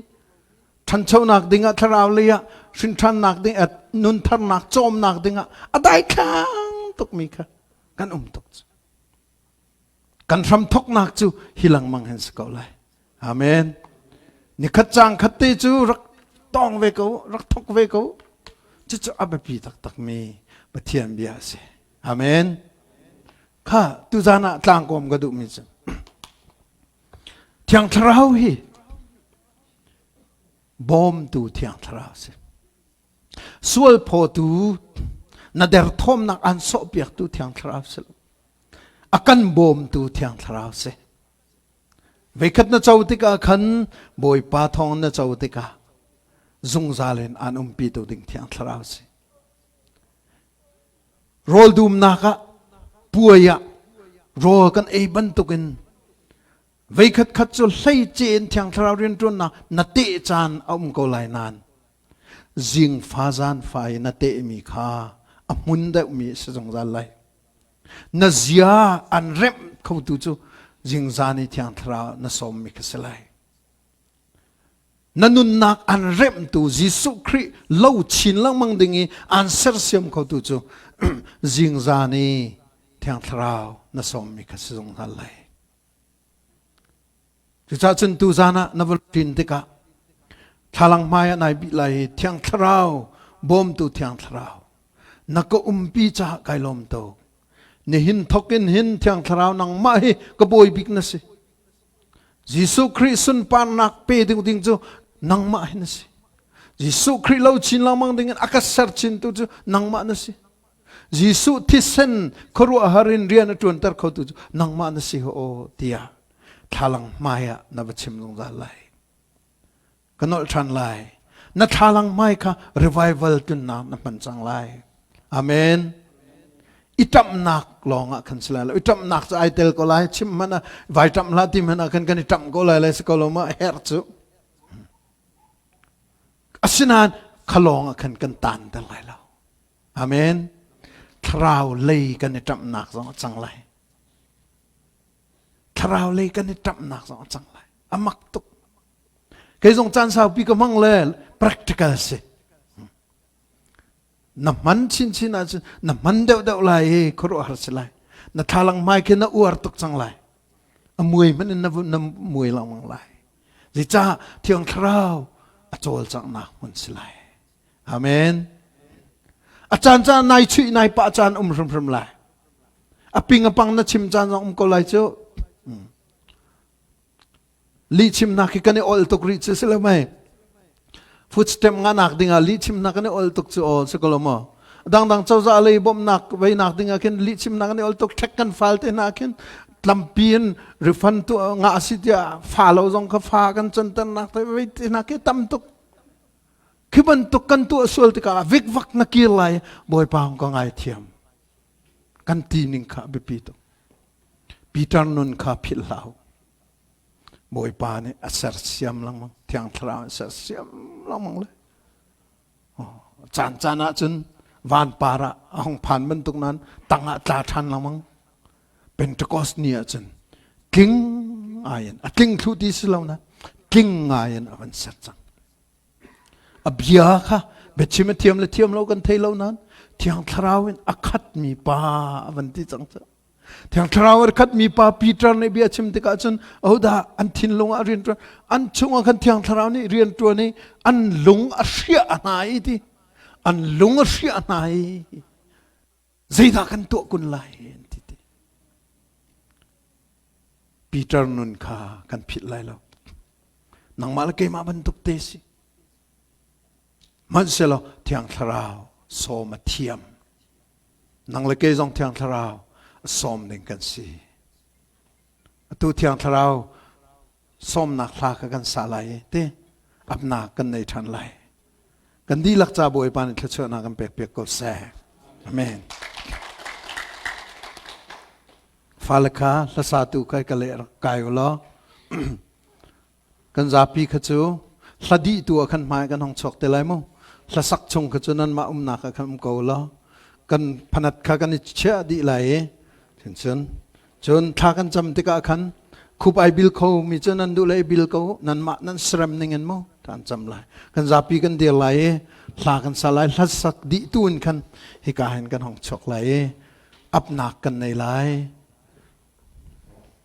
Ṭhanchonak dingah thlarau lei ah hrinṭhannak ding nuntharnak cawmnak dingah a daithlang tukmi kha kan um tuk cu. Kan hramthoknak cu hi lengmang hin si ko lai. Amen. Nikhat cang khat te cu rak tong ve ko, rak thok ve ko. Cucu a biapi taktakmi Pathian bia a si. Amen. Kha tuzan ah tlangkawm ka duhmi cu Thiang Thlarau hi bawmtu Thiang Thlarau si. Sual phawtu na derthawmnak an sawhpiaktu Thiang Thlarau si lo. A kan bawmtu Thiang Thlarau si. Veikhat na co tikah khan Bawipa thawng na co tikah zungzal in aan umpitu ding Thiang Thlarau si. Rawl dumnak ah puai ah rawl kan ei bantukin veikhat khat cu hleice in Thiang Thlarau rianṭuannak na teh caan a um ko lai nain zingfa zaanfa i na tehmi kha a hmun deuhmi a si zungzal lai. Na zia an remh khotu cu zingzan i Thiang Thlarau na sawmmi kha si lai. Na nunnak an remhtu Jesuh Khrih lo chin lengmang ding i an sersiam khotu cu zingzan i Thiang Thlarau na sawmmi kha si zungzal lai. Cucaah cun tuzan ah na va ṭin tikah thlalang hmai ah nai bih lai i Thiang Thlarau bawmtu Thiang Thlarau na ka umpi caah kai lawm tuk. Nihin thawk in hin Thiang Thlarau nangmah hi ka bawi bik na si. Jesuh Khrih sunparnak pe ding ding cu nangmah hi na si. Jesuh Khrih lo chin lengmang ding in a ka ser chintu cu nangmah na si. Jesuh thisen khuaruahhar in rian a ṭuanter khotu cu nangmah na si aw tiah thlalang hmai ah na va chim zungzal lai. Ka nolh ṭhan lai. Na thlalang hmai kha revival tlunnak na hman cang lai. Amen. I ṭamhnak lawng ah khan si lai lo. I ṭamhnak cu ai tel ko lai. Chim hmanh ah vai ṭamh hlah ti hmanh ah khan kan i ṭamh ko lai lai si ko lo ma herh cu. Asinain kha lawng ah khan kan taan ter lai lo. Amen. Thlarau lei kan i ṭamhnak zong a cang lai. Thlarau lei kan i ṭamhnak zong a cang lai. A mak tuk. Kei zong caan saupi ka hmang le practical si. Na hman chinchin ahcun na hman deuhdeuh lai i khuaruahhar si lai. Na thlalang hmai khi na uar tuk cang lai. A muai hmanh in na, na muai lengmang lai. Zeicah Thiang Thlarau a cawlcanghnak hmun si lai. Amen. A caan caan nai chuih nai pah caan um hrimhrim lai. A ping a pang na chim caan zong um ko lai cu. Hmm. Lihchimnak hi kan i ol tuk rih cu si lo mei. Footstep nganak dingah lihchimnak kan i ol tuk cu aw si ko lo maw. Dangdang cozah lei bawmhnak veinak dingah khin lihchimnak kan i ol tuk ṭhek kan fal te hna khin tlampi in refund tu ngah si tiah fa lo zong kha fa kan canternak te vei te hna khi tam tuk. Khi bantuk kan tuah sual tikah vikvak na kir lai Bawipa hung ka ngai thiam. Kan ti ning kha biapi tuk. Peter nun kha philh hlah u. Bawipa nih a sersiam lengmang, Thiang Thlarau a sersiam lengmang le caan caan ah cun vanpar ah a hung phan bantuk nain tang ah tla ṭhan lengmang. Pentecost ni ah cun tling ngai in a tling thlu ti si lo na tling ngai in a van ser cang. A bia kha biachim a thiam le thiam lo kan thei lo nain Thiang Thlarau in a khatmi pa a van ti cang cu. Thiang Thlarau a khatmi pa Peter nih bia chim tikah cun ahodah an thinlung ah rian ṭuan an chungah khan Thiang Thlarau nih rian ṭuan i an lung a hriah hna i ti an lung a hriah hna i zeidah kan tuah kun lai an ti ti Peter nun kha kan philh lai lo nangmah le keimah bantuk te si hmanhsehlaw Thiang Thlarau sawm a thiam Nang le kei zong Thiang Thlarau a sawm ding kan si. Atu Thiang Thlarau sawmnak hla kha kan sa lai i ti apnak kan nei ṭhan lai. Kan dihlak ca Bawipa nih thluachuahnak kan pek piak ko seh. Amen. Fale kha hlasatu kha ka leh rak kai u law Kan zapi kha cu hla dih tu ah khan hmai kan hong chuak te lai mu. Hlasak chung kha cu nanmah umnak ah khan um ko law kan phanat kha kan i chiah dih lai i cun cun thla kan cam tikah khan khup ai bil kho mi cu nan duh le i bil ko nanmah nan serem ning in mu. Kan cam lai. Kan zapi kan dir lai i hla kan sa lai. Hlasak dih tu in khan hika hin kan hong chuak lai i apnak kan nei lai.